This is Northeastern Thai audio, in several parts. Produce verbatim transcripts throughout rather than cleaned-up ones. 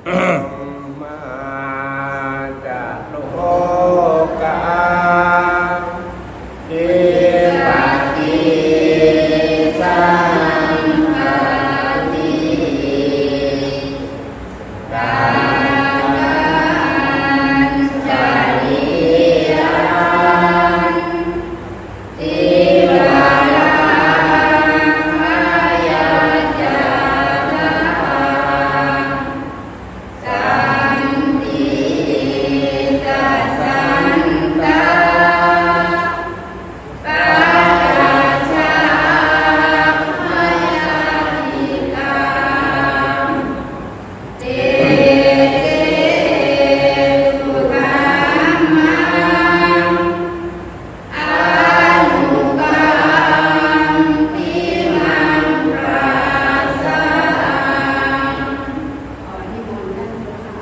มาจะโลกา ทิปฏิสังขารติ กาตัญจริยัง ทิวาราหายาจารา สันติตัสสันตา ปะราชาพยาธิกา เตเสสุขังมัง อนุกัมปิมังปราสา ขอนิมนต์ท่านเจ้า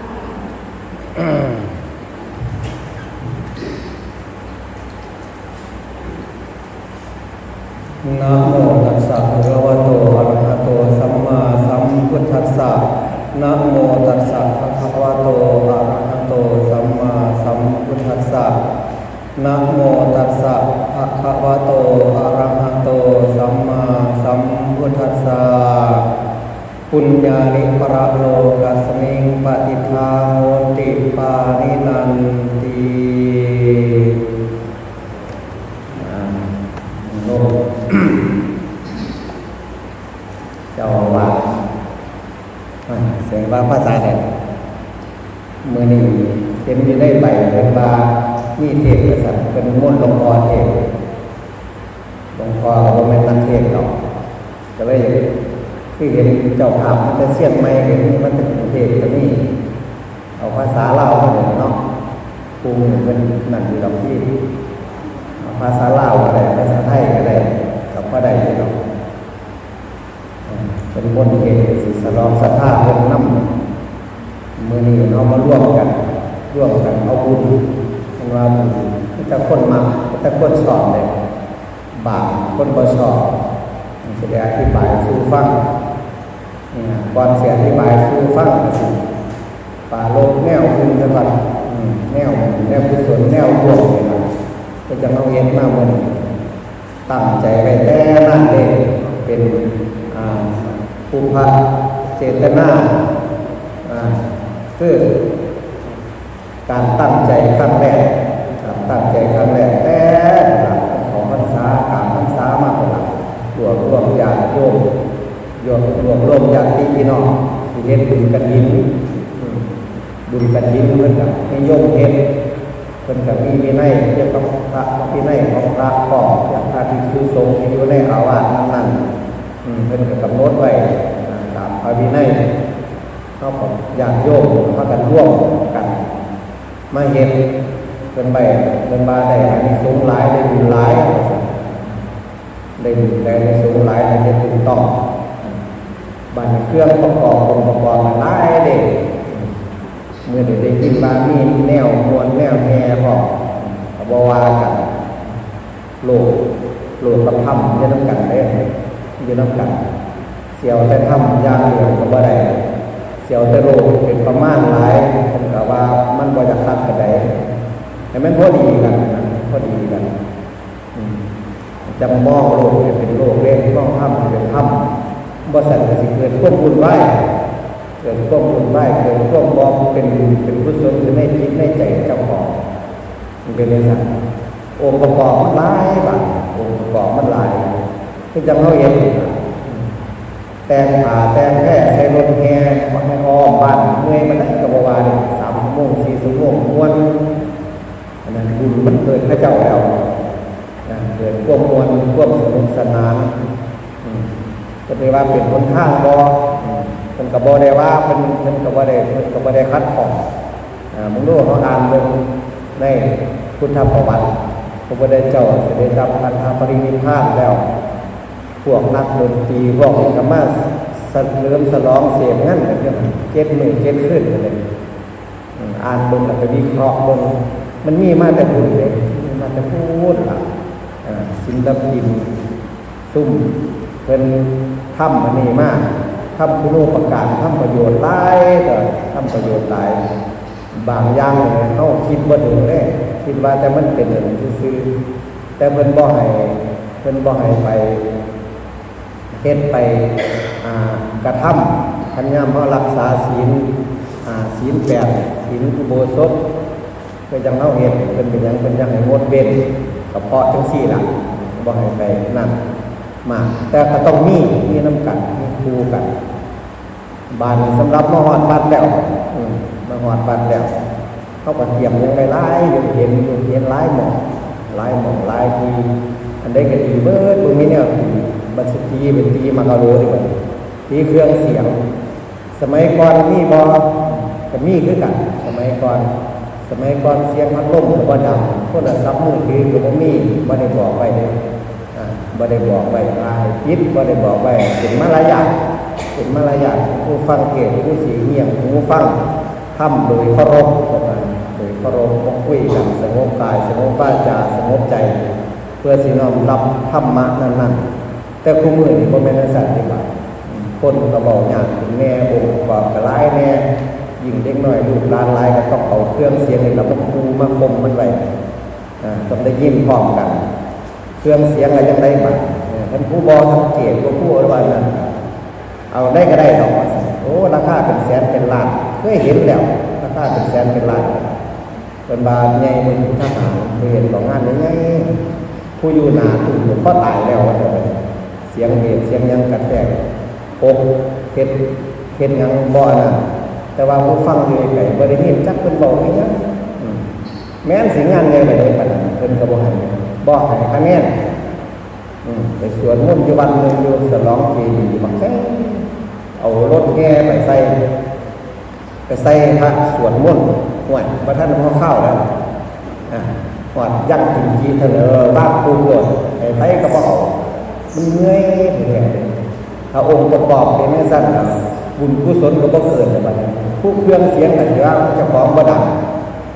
ค่ะ นะโมตัสสะภะคะวะโต อะระหะโต สัมมาสัมพุทธัสสะ นะโมตัสสะภะคะวะโต อะระหะโต สัมมาสัมพุทธัสสะ นะโมตัสสะภะคะวะโต อะระหะโต สัมมาสัมพุทธัสสะ ปุญญานิปะระโลกัสมิง ปะติฏฐาโหนติ ปาณินันติ อ่า ลง เจ้าอาวาส อ่า เสียงว่าภาษาใด มื้อนี้เห็นอยู่ในใบเพิ่นว่ามีเทศน์ว่าซั่น เพิ่นนิมนต์หลวงพ่อเทศน์ หลวงพ่อก็บ่แม่นนักเทศน์ดอก ก็เลยคือเห็นเจ้าภาพมาแต่เชียงใหม่ก็มี มาแต่กรุงเทพก็มี เอาภาษาลาวมาเลยเนาะ ผู้มื้อเพิ่นนั่นอยู่ดอกพี่ เอาภาษาลาวก็ได้ ภาษาไทยก็ได้ ก็พอได้อยู่ดอก เป็นมนต์เทศน์สิฉลองศรัทธาเพิ่นนำ มื้อนี้เฮามาร่วมกัน ร่วมกันเอาบุญ เพิ่นว่าบุญ มีแต่คนมัก มีแต่คนชอบเลย บาปคนบ่ชอบ สิได้อธิบายสู่ฟัง นี่นะ ก่อนสิอธิบายสู่ฟังก็สิปรารภแนวบุญซะก่อน อืม แนวบุญ แนวกุศล แนวร่วมนี่ล่ะ ก็จะมาเฮ็ดมามื้อนี้ ตั้งใจไว้แต่นั้นเด้ เป็น อ่า ปุพพะเจตนา อ่า คือการตั้งใจครั้งแรก การตั้งใจครั้งแรก แต่หลังของพรรษา กลางพรรษามาพุ่นล่ะ รวบรวมญาติโยม รวบ รวบรวมญาติพี่น้อง ที่เฮ็ดบุญกฐิน อืม บุญกฐินเพิ่นก็นิยมเฮ็ด เพิ่นก็มีวินัยเกี่ยวกับพระวินัยของพระพร้อม เรื่องพระภิกษุสงฆ์ที่อยู่ในอาวาสนั้นๆ อืม เพิ่นก็กำหนดไว้ตามพระวินัย เฮาก็ญาติโยมพากันร่วมกันมาเฮ็ด เพิ่นไป เพิ่นว่าได้อานิสงส์หลาย ได้บุญหลาย ได้บุญได้อานิสงส์หลาย ได้เฮ็ดถูกต้อง บัดนี้เครื่องประกอบ องค์ประกอบมันหลายเด้ มื้อนี้ได้ยินว่ามีแนวม่วนแนวแห่พร้อม ก็บ่ว่ากัน โลก โลกกับธรรมอยู่นำกันเด้ อยู่นำกัน สิเอาแต่ธรรมอย่างเดียวก็บ่ได้ สิเอาแต่โลกเป็นประมาณหลาย เพิ่นก็ว่ามันบ่อยากคักปานใด ให้มันพอดีกันนะ พอดีกัน อืม จั่งมองโลกให้เป็นโลก เด้ มองธรรมให้เป็นธรรม บ่ซั้นก็สิเกิดความวุ่นวาย เกิดความวุ่นวาย เกิดความบ่เป็นบุญเป็นกุศลขึ้นในจิตในใจเจ้าของ มันเป็นจั่งซั้น องค์ประกอบมันหลายบาด องค์ประกอบมันหลาย คือจั่งเฮาเฮ็ดนี่ล่ะ แต่งผ้าแต่งแพรใส่รถแห่ มาให้อ้อมบ้าน เมื่อยปานใดก็บ่ว่าเด้ สามชั่วโมง สี่ชั่วโมง ม่วน อันนั้นบุญมันเกิดเขาเจ้าแล้ว นะ เกิดความม่วน ความสนุกสนาน อืม เพิ่นได้ว่าเป็นหนทางบ่ อืม เพิ่นก็บ่ได้ว่า เพิ่น เพิ่นก็บ่ได้ เพิ่นก็บ่ได้ขัดข้อง อ่า มึงดู เฮาอ่านเบิ่งในพุทธประวัติ พระพุทธเจ้าเสด็จดับขันธปรินิพพานแล้ว พวกนักดนตรีพวกนี้ก็มาเฉลิมฉลองเสพงานกันอยู่หั่น เจ็ดมื้อเจ็ดคืนกันเลย อืม อ่านเบิ่งแล้วก็วิเคราะห์เบิ่ง มันมีมาแต่พุ้นเด้ มีมาแต่พุ้นล่ะ อ่า ศิลปิน ซุมเพิ่นทำอันนี้มา ทำคุณูปการ ทำประโยชน์หลาย ก็ท ประโยชน์หลาย บางอย่างเนี่ยเฮาคิดบ่ถึงเด้ คิดว่าแต่มันเป็นอันซื่อๆ แต่เพิ่นบ่ให้ เพิ่นบ่ให้ไปเฮ็ดไป อ่า กระทำ คันยามเฮารักษาศีล อ่า ศีลแปด ศีลอุโบสถ เพิ่นจั่งเฮาเฮ็ด เพิ่นเป็นหยัง เพิ่นจั่งให้งดเว้น ก็เพราะจั่งซี้ล่ะ บ่ให้ไปนั่นมาก แต่ก็ต้องมี มีนำกัน มีคู่กัน บาดนี้สำหรับมาฮอดวัดแล้ว อืม มาฮอดวัดแล้ว เขาก็เตรียมหยังไว้หลายอยู่ เห็นอยู่ เห็นหลายหม่อง หลายหม่อง หลายที่ อันใดก็ดีเบิด บ่มีแนวดี บัดสิตีเป็นตีหมากกะโหลนี่บัดนี้ ตีเครื่องเสียง สมัยก่อนมีบ่ ก็มีคือกัน สมัยก่อน สมัยก่อนเสียงพัดลมก็บ่ดัง โทรศัพท์มือถือก็บ่มี บ่ได้บอกไว้เด้ อ่า บ่ได้บอกไว้ว่าให้ปิด บ่ได้บอกไว้ เป็นมารยาท เป็นมารยาท ผู้ฟังเทศน์ ผู้สิเงี่ยหูฟังธรรมโดยเคารพ โดยเคารพ บ่คุยกัน สงบกาย สงบวาจา สงบใจ เพื่อสิน้อมรับธรรมะนั้นๆ แต่คุมื้อนี้บ่แม่นจั่งซั้นเด้บาด คนก็เว้ายากขึ้นแหน่ องค์ประกอบก็หลายแหน่ ยิ่งเด็กน้อยลูกหลานหลายก็ต้องเอาเครื่องเสียงนี่ล่ะมาคู่มาข่มมันไว้ อ่า ต้องได้ยินพร้อมกัน เครื่องเสียงก็ยังได้บาด เออ คันผู้บ่สังเกต บ่ฮู้ว่านั่น เอาได้ก็ได้ดอกว่าซั่น โอ้ ราคาเป็นแสนเป็นล้าน เคยเห็นแล้ว ราคาเป็นแสนเป็นล้าน เพิ่นว่าใหญ่ เพิ่นทหาร เพิ่นเห็นของงานใหญ่ๆ ผู้อยู่หน้าตู้ก็พอตายแล้วว่าซั่น เสียงเบส เสียงหยังกระแทกอก เฮ็ด เฮ็ดหยังบ่อันนั้น แต่ว่าผู้ฟังอยู่ไกลๆ บ่ได้ยินจักเพิ่นเว้าอีหยัง อืม แม้นสิงานใหญ่ปานใดปานนั้น เพิ่นก็บ่ให้ บ่ให้คะแนน อืม ไปสวดมนต์อยู่วัดหนึ่ง อยู่ฉลองเจดีย์บักแท้ เอารถแห่ไปใส่ ไปใส่พระสวดมนต์ ห้วย บ่ทันพอคาวแล้ว อ่ะ ฮอดยังกินขี้เถลอ วางปุ๊บโลด ให้ไผก็บ่เอา มันเมื่อยแท้ๆ ถ้าองค์ประกอบเป็นจั่งซั้นน่ะ บุญกุศลก็บ่เกิดแล้วบัดนี้ ผู้เครื่องเสียงก็สิว่าเจ้าของบ่ดัง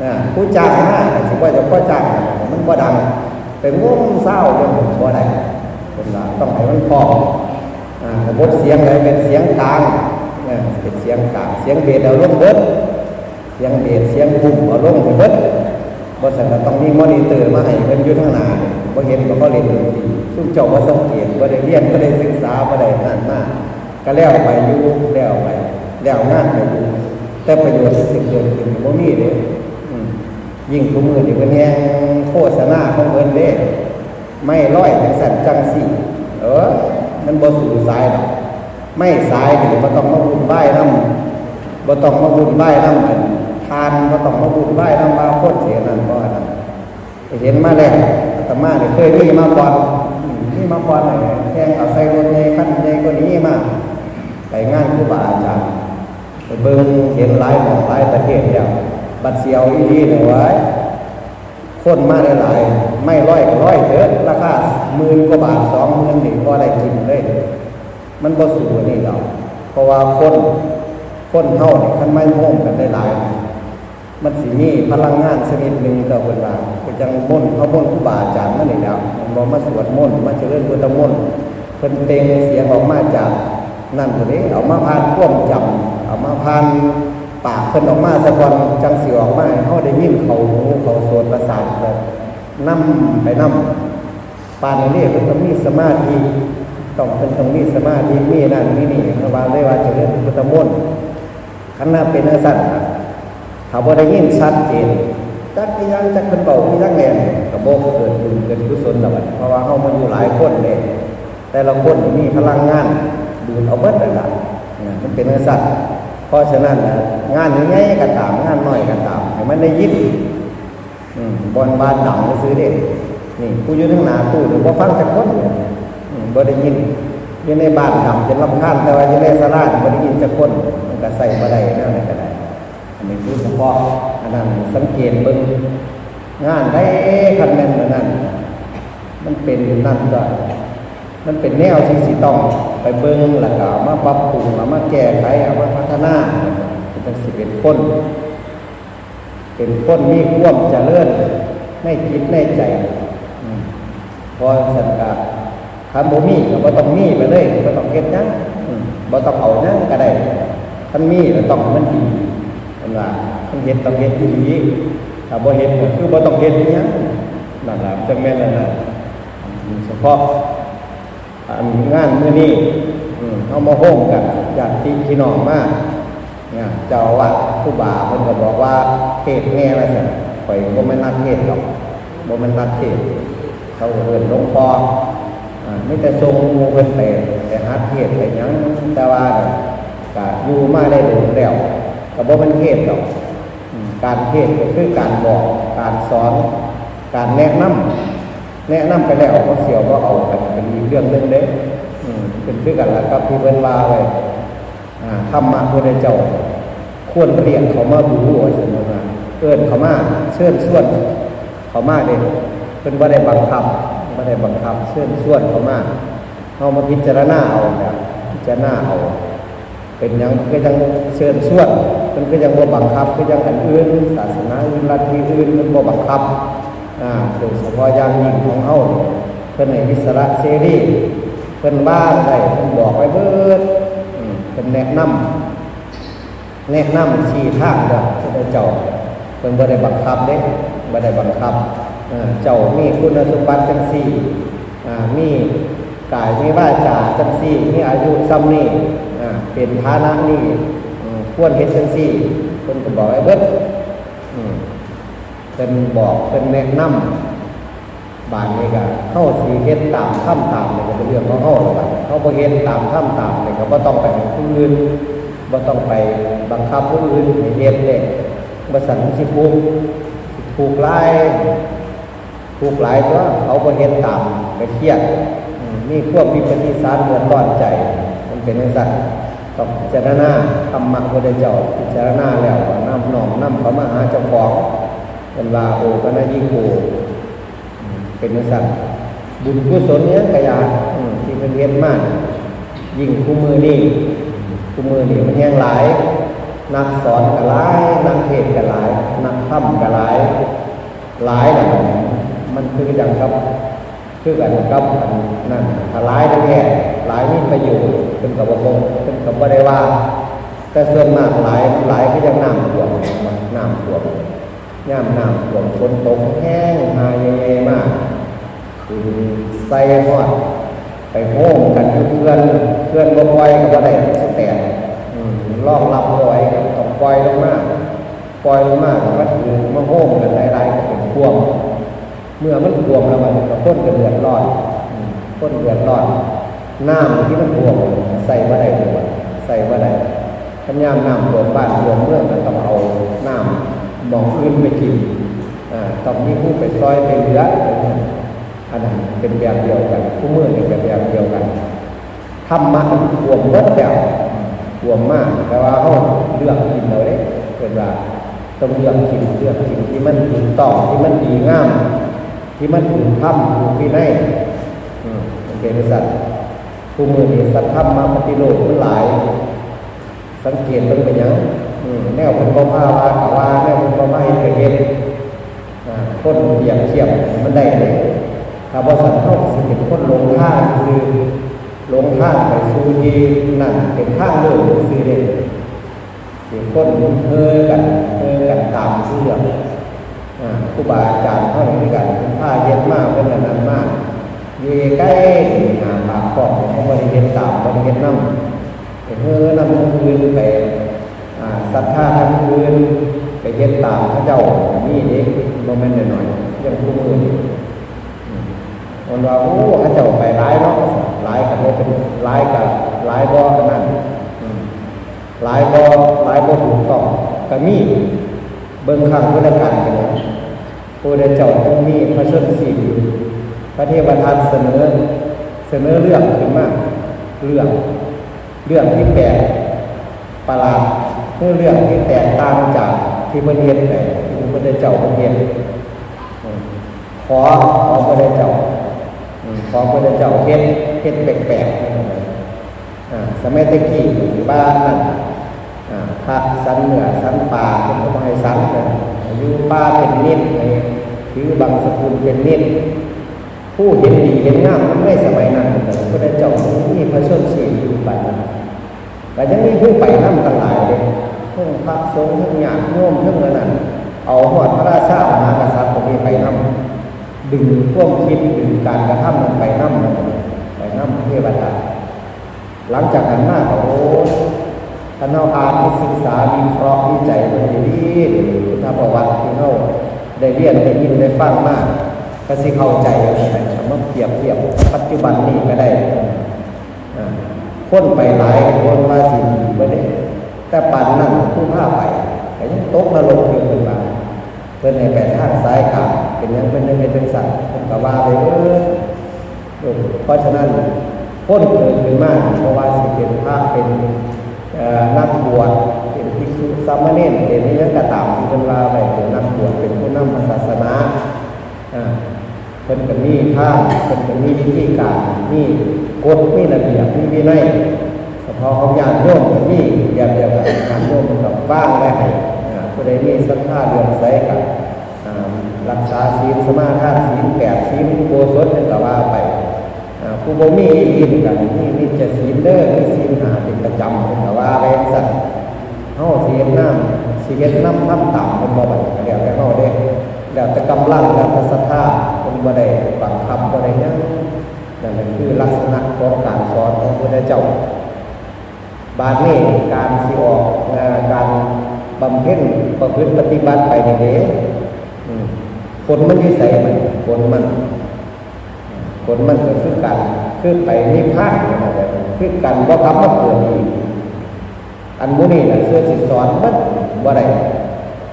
อ่า ผู้จ้างมาก็สิว่าเจ้าของจ้าง มันบ่ดัง ไปงมซาวเรื่องบ่ได้ เพิ่นว่าต้องให้มันพร้อม อ่า บทเสียงใดเป็นเสียงกลาง อ่า เป็นเสียงกลาง เสียงเบสเอาลงเบิด เสียงเบส เสียงบูมเอาลงให้เบิด บ่ซั้นก็ต้องมีมอนิเตอร์มาให้เพิ่นอยู่ทางหน้า บ่เห็นก็บ่เล่นดนตรี ซุมเจ้าบ่สังเกต บ่ได้เรียน บ่ได้ศึกษา บ่ได้นั่นมา ก็แล้วไปอยู่ แล้วไป แล้วงานไปอยู่ แต่ประโยชน์ที่สิเกิดขึ้นบ่มีเด้ อืม ยิ่งทุกมื้อนี่เพิ่นแฮ่งโฆษณาของเพิ่นเด้ ไม้ร้อยจั่งซั้นจั่งซี้ เออ มันบ่สู้สายดอก ไม้สายนี่บ่ต้องมาวุ่นวายนำ บ่ต้องมาวุ่นวายนำอันถ่าน บ่ต้องมาวุ่นวายนำว่าคนสิอันนั้นบ่อันนั้น เห็นมาแล้ว อาตมานี่เคยมีมาก่อน อืม มีมาก่อน แฮ่งเอาใส่รถใหญ่คันใหญ่กว่านี้มา ไปงานครูบาอาจารย์ ไปเบิ่งเห็นหลายหม่องหลายประเทศแล้ว บัดสิเอาอีหลีนี่เว้ย คนมาหลายๆ ไม้ร้อยก็ร้อยเถิด ราคาหมื่นกว่าบาท สองหมื่น นี่พอได้กินเลย มันบ่สู้อันนี้ดอก เพราะว่าคน คนเฮานี่ คันมาโฮมกันหลายๆ มันสิมีพลังงานชนิดหนึ่ง ก็เพิ่นว่า คือจั่งมนต์ เฮามนต์ครูบาอาจารย์มานี่แหล้ว แม่นบ่ มาสวดมนต์ มาเจริญพุทธมนต์ เพิ่นเปล่งเสียงออกมาจากนั่นพุ้นเด้ เอามาผ่านความจำ เอามาผ่านปากเพิ่นออกมาซะก่อน จั่งสิออกมาให้เฮาได้ยินเข้าหูเข้าโสตประสาท แบบนำไปนำ ปานนี้เพิ่นต้องมีสมาธิ ต้อง เพิ่นต้องมีสมาธิ มีนั่นมีนี่ เพิ่นว่าเลยว่าเจริญพุทธมนต์ คันว่าเป็นจั่งซั้นน่ะ ถ้าบ่ได้ยินชัดเจน จักอีหยัง จักเพิ่นเว้าอีหยังแหน่ ก็บ่เกิดบุญเกิดกุศลดอกบัดนี้ เพราะว่าเฮามาอยู่หลายคนเด้ แต่ละคนมีพลังงานดูดเอาเบิดนั่นล่ะ นะ มันเป็นจั่งซั้น เพราะฉะนั้นน่ะ งานใหญ่ๆก็ตาม งานน้อยก็ตาม ให้มันได้ยิน อืม บ่อนว่าดังซื่อเด้ นี่ ผู้อยู่ทางหน้าตู้นี่บ่ฟังจักคน อืม บ่ได้ยิน อยู่ในบ้านดังจนรำคาญ แต่ว่าอยู่ในศาลานี่บ่ได้ยินจักคน มันก็ใช้บ่ได้แนวนั้นก็ได้ อันนี้คือเฉพาะอันนั้น สังเกตเบิ่งงานใด คันแม่นอันนั้น มันเป็นนั่นก็ มันเป็นแนวที่สิต้องไปเบิ่ง แล้วก็เอามาปรับปรุง เอามาแก้ไข เอามาพัฒนา จั่งสิเป็นคน เป็นคนมีความเจริญในจิตในใจ อืม เพราะฉะนั้นก็ คันบ่มีก็บ่ต้องมีไปเลย บ่ต้องเฮ็ดหยัง อืม บ่ต้องเอาหยังก็ได้ คันมีก็ต้องให้มันดี ว่ามันเฮ็ดต้องเฮ็ดอีหลี ถ้าบ่เฮ็ดก็คือบ่ต้องเฮ็ดอีหยัง นั่นล่ะจั่งแม่นอันนั้น เฉพาะ อันงานมื้อนี้ อืม เฮามาโฮมกัน ญาติพี่น้องมา เนี่ย เจ้าอาวาสครูบาเพิ่นก็บอกว่า "เทศน์แหน่" ว่าซั่น ข้อยบ่แม่นนักเทศน์ดอก บ่แม่นนักเทศน์ เขาก็เอิ้นหลวงพ่อ อ่า มีแต่ส่งหมู่เพิ่นไป ไปหัดเทศน์ไปหยัง แต่ว่าก็อยู่มาได้โดนแล้ว ก็บ่แม่นเทศน์ดอก อืม การเทศน์ก็คือการบอก การสอน การแนะนำ แนะนำไปแล้ว เขาสิเอาบ่เอากันเป็นอีกเรื่องหนึ่งเด้ อืม เป็นคือกันล่ะกับที่เพิ่นว่าไว้ อ่า ธรรมะพุทธเจ้า ควรเรียกเขามาดู ว่าซั่นว่า เอิ้นเขามา เชิญชวนเขามาเด้ เพิ่นบ่ได้บังคับ บ่ได้บังคับ เชิญชวนเขามา เฮามาพิจารณาเอาจ้ะ พิจารณาเอา เป็นหยังเพิ่นก็ยังเชิญชวน เพิ่นก็ยังบ่บังคับ คือจั่งอันอื่น ศาสนาอื่น ลัทธิอื่น เพิ่นบ่บังคับ อ่า โดยเฉพาะอย่างยิ่งของเฮา เพิ่นให้อิสระเสรี เพิ่นวางได้ เพิ่นบอกไว้เบิด อืม เพิ่นแนะนำ แนะนำชี้ทางเด้อ พระเจ้า เพิ่นบ่ได้บังคับเด้ บ่ได้บังคับ เออ เจ้ามีคุณสมบัติจั่งซี้ อ่า มีกายมีวาจาจั่งซี้ มีอายุส่ำนี้ อ่า เป็นฐานะนี้ อืม ควรเฮ็ดจั่งซี้ เพิ่นก็บอกไว้เบิด อืม เพิ่นบอก เพิ่นแนะนำ บาดนี้ก็เฮาสิเฮ็ดตาม ทำตามนี่ก็เป็นเรื่องของเฮาแล้ว บาดนี้เฮาบ่เฮ็ดตาม ทำตามนี่ก็บ่ต้องไปให้ผู้อื่น บ่ต้องไปบังคับผู้อื่นให้เฮ็ดเด้ บ่ซั้นมันสิทุกข์ สิทุกข์หลาย ทุกข์หลายตั๊ว เขาบ่เฮ็ดตามก็เครียด อืม มีความวิปฏิสารเดือดร้อนใจ มันเป็นจั่งซั้น ต้องพิจารณาธรรมะพุทธเจ้า พิจารณาแล้วก็นำ น้อมนำเข้ามาหาเจ้าของ เพิ่นว่า "โอปัญญิโก" อืม เป็นจั่งซั้น บุญกุศลหยังก็อย่า อืม ที่เพิ่นเฮ็ดมา ยิ่งคุมื้อนี้ คุมื้อนี้มันแฮงหลาย นักสอนก็หลาย นักเทศน์ก็หลาย นักธรรมก็หลาย หลายแล้ว มันคือจั่งกับ คือกันกับอันนั้น ถ้าหลายแท้ๆ หลายมีประโยชน์ เพิ่นก็บ่ เพิ่นก็บ่ได้ว่า แต่ส่วนมากหลาย หลายคือจั่งน้ำท่วม น้ำท่วม ยามน้ำท่วมฝนตกแฮง หาใหญ่ๆ มา คือใส่ฮอด ไปโฮมกันอยู่เขื่อน เขื่อนบ่ปล่อยก็บ่ได้ มันสิแตก อืม รองรับบ่ไหว ก็ต้องปล่อยลงมา ปล่อยลงมา ก็มาถือมาโฮมกันหลายๆ ก็เป็นท่วม เมื่อมันท่วมแล้ว มันก็คนก็เดือดร้อน อืม คนเดือดร้อน น้ำที่มันท่วมใส่บ่ได้ ใส่บ่ได้ คันยามน้ำท่วมบ้านท่วมเมืองก็ต้องเอาน้ำหม่องอื่นไปกิน อ่า ต้องมีผู้ไปซอยไปเหลือ อันนั้นเป็นแบบเดียวกัน คุมื้อนี้ก็แบบเดียวกัน ธรรมะมันท่วมเบิดแล้ว ท่วมมาก แต่ว่าเฮาเลือกกินเอาเด้ เพิ่นว่าต้องเลือกกิน เลือกกินที่มันถูกต้อง ที่มันดีงาม ที่มันถูกธรรม ถูกวินัย อืม มันเป็นจั่งซั้น คุมื้อนี้สัทธรรมปฏิโลมมันหลาย สังเกตเบิ่งเป็นหยัง อืม แนวเพิ่นบ่พาว่าก็ว่า แนวเพิ่นบ่พาเฮ็ดก็เฮ็ด อ่า คนเปรียบเทียบมันได้เลย ถ้าบ่ซั้นเฮาสิเป็นคนหลงทางซื่อๆ หลงทางไปสู่ที่นั่น เป็นทางเดินซื่อๆเด้ สิคนเฮอกัน เฮอกันตามเรื่อง อ่า ครูบาอาจารย์เฮานี่คือกัน เพิ่นพาเฮ็ดมา เพิ่นอันนั้นมา อยู่ใกล้ๆ หน้าปากคลอง เฮาบ่ได้เฮ็ดตาม บ่ได้เฮ็ดนำ ไปเฮอนำคนอื่น ไป อ่า ศรัทธาทางอื่น ไปเฮ็ดตามเขาเจ้า มีเด้ บ่แม่นน้อยๆ อย่างคุมื้อนี้ อืม เพิ่นว่า โอ้ เขาเจ้าไปหลายเนาะ หลายก็บ่เป็น หลายก็ หลายบ่อันนั้น อืม หลายบ่ หลายบ่ถูกต้องก็มี เบิ่งครั้งพุทธกาลก็ได้ พระพุทธเจ้าเพิ่นมีพระชนม์สี่ พระเทวทัตเสนอ เสนอเรื่องขึ้นมา เรื่อง เรื่องที่แปลกประหลาด คือเรื่องที่แตกต่างจากที่เพิ่นเฮ็ดไป ที่พระพุทธเจ้าเพิ่นเฮ็ด อืม ขอ ขอพระพุทธเจ้า อืม ขอพระพุทธเจ้าเฮ็ด เฮ็ดแปลกๆ อ่า สมัยแต่กี้ถือว่านั่น อ่า พระฉันเนื้อฉันปลา เพิ่นก็บ่ให้ฉัน อยู่ป่าเป็นนิด ให้ถือบังสกุลเป็นนิด ผู้เห็นดีเห็นงามในสมัยนั้น พระพุทธเจ้ามีพระชนม์สี่อยู่ปานนั้น ก็ยังมีผู้ไปนำตั้งหลายเด้ ทั้งพระสงฆ์ทั้งญาติโยมทั้งอันนั้น เอาฮอดพระราชามหากษัตริย์องค์นี้ไปนำ ดึงความคิดดึงการกระทำนั้นไปนำ ไปนำเทวดา หลังจากนั้นมาก็ โอ้ ถ้าเฮาอ่านศึกษาวิเคราะห์วิจัยมันดีๆ พุทธประวัติที่เฮาได้เรียนได้ยินได้ฟังมา ก็สิเข้าใจว่าซั่น เอามาเปรียบเทียบกับปัจจุบันนี้ก็ได้ อ่า คนไปหลาย คนว่าสิดีบ่ได้ แต่ปานนั้นผู้พาไปก็ยังตกนรกอยู่ เพิ่นว่า เพิ่นให้ไปทางสายกลาง เป็นหยังเพิ่นจั่งเฮ็ดจั่งซั่น เพิ่นก็ว่าไปเบิด เพราะฉะนั้น คนเกิดขึ้นมา เพราะว่าสิเป็นพระ เป็น เอ่อ นักบวช เป็นภิกษุสามเณร เป็นอิหยังก็ตามที่เพิ่นว่าไป เป็นนักบวช เป็นผู้นำพระศาสนา อ่า เพิ่นก็มีทาง เพิ่นก็มีวิธีการ มีกฎ มีระเบียบ มีวินัย เฉพาะของญาติโยมก็มีแบบเดียวกัน ญาติโยมก็วางไว้ให้ อ่า ผู้ใดมีศรัทธาเลื่อมใสก็ อ่า รักษาศีล สมาทานศีลแปด ศีลอุโบสถนั่นก็ว่าไป อ่า ผู้บ่มีศีลก็มีมิจฉาศีลเด้อ มีศีลห้าเป็นประจำ เพิ่นก็ว่าไปจั่งซั่น เฮาสิเฮ็ดนำ สิเฮ็ดนำทำตามเพิ่นบ่ บัดนี้ก็แล้วแต่เฮาเด้ แล้วแต่กำลัง แล้วแต่ศรัทธา เพิ่นบ่ได้บังคับ บ่ได้หยัง นั่นแหละคือลักษณะของการสอนของพระพุทธเจ้า บาดนี้การสิออก เอ่อ การบำเพ็ญประพฤติปฏิบัติไปนี่เด้ อืม ผลมันอยู่ไสมัน ผลมัน ผลมันก็คือการ คือไปนิพพานนั่นแหละ คือการบ่กลับมาเกิดอีก อันหมู่นี้น่ะ เชื่อสิสอนเบิดบ่ได้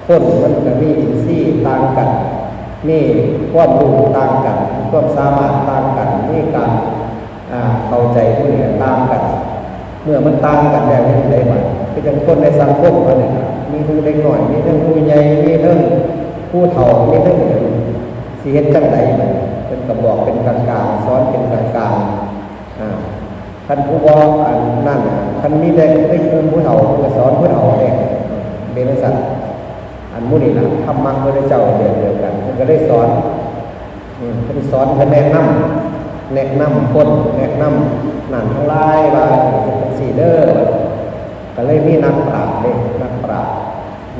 คนมันก็มีอินทรีย์ต่างกัน มีความรู้ต่างกัน มีความสามารถต่างกัน มีการ อ่า เข้าใจหมู่นี้ต่างกัน เมื่อมันต่างกันแล้วเฮ็ดจั่งใดบัด คือจั่งคนในสังคมเฮานี่ล่ะ มีทั้งเด็กน้อย มีทั้งผู้ใหญ่ มีทั้งผู้เฒ่า มีทั้งหยัง สิเฮ็ดจั่งใดบัด เพิ่นก็บอกเป็นกลางๆ สอนเป็นกลางๆ อ่า คันผู้บ่ อันนั้นน่ะ คันมีแต่ในกลุ่มผู้เฒ่า เพิ่นก็สอนผู้เฒ่าเด้ เป็นจั่งซั่น อันหมู่นี้ล่ะ ธรรมะพระพุทธเจ้าแบบเดียวกัน เพิ่นก็เลยสอน อืม เพิ่นสอน เพิ่นแนะนำ แนะนำคน แนะนำนั่นทั้งหลายว่า เฮ็ดจั่งซี้เด้อ ก็เลยมีนักปราชญ์เด้ นักปราชญ์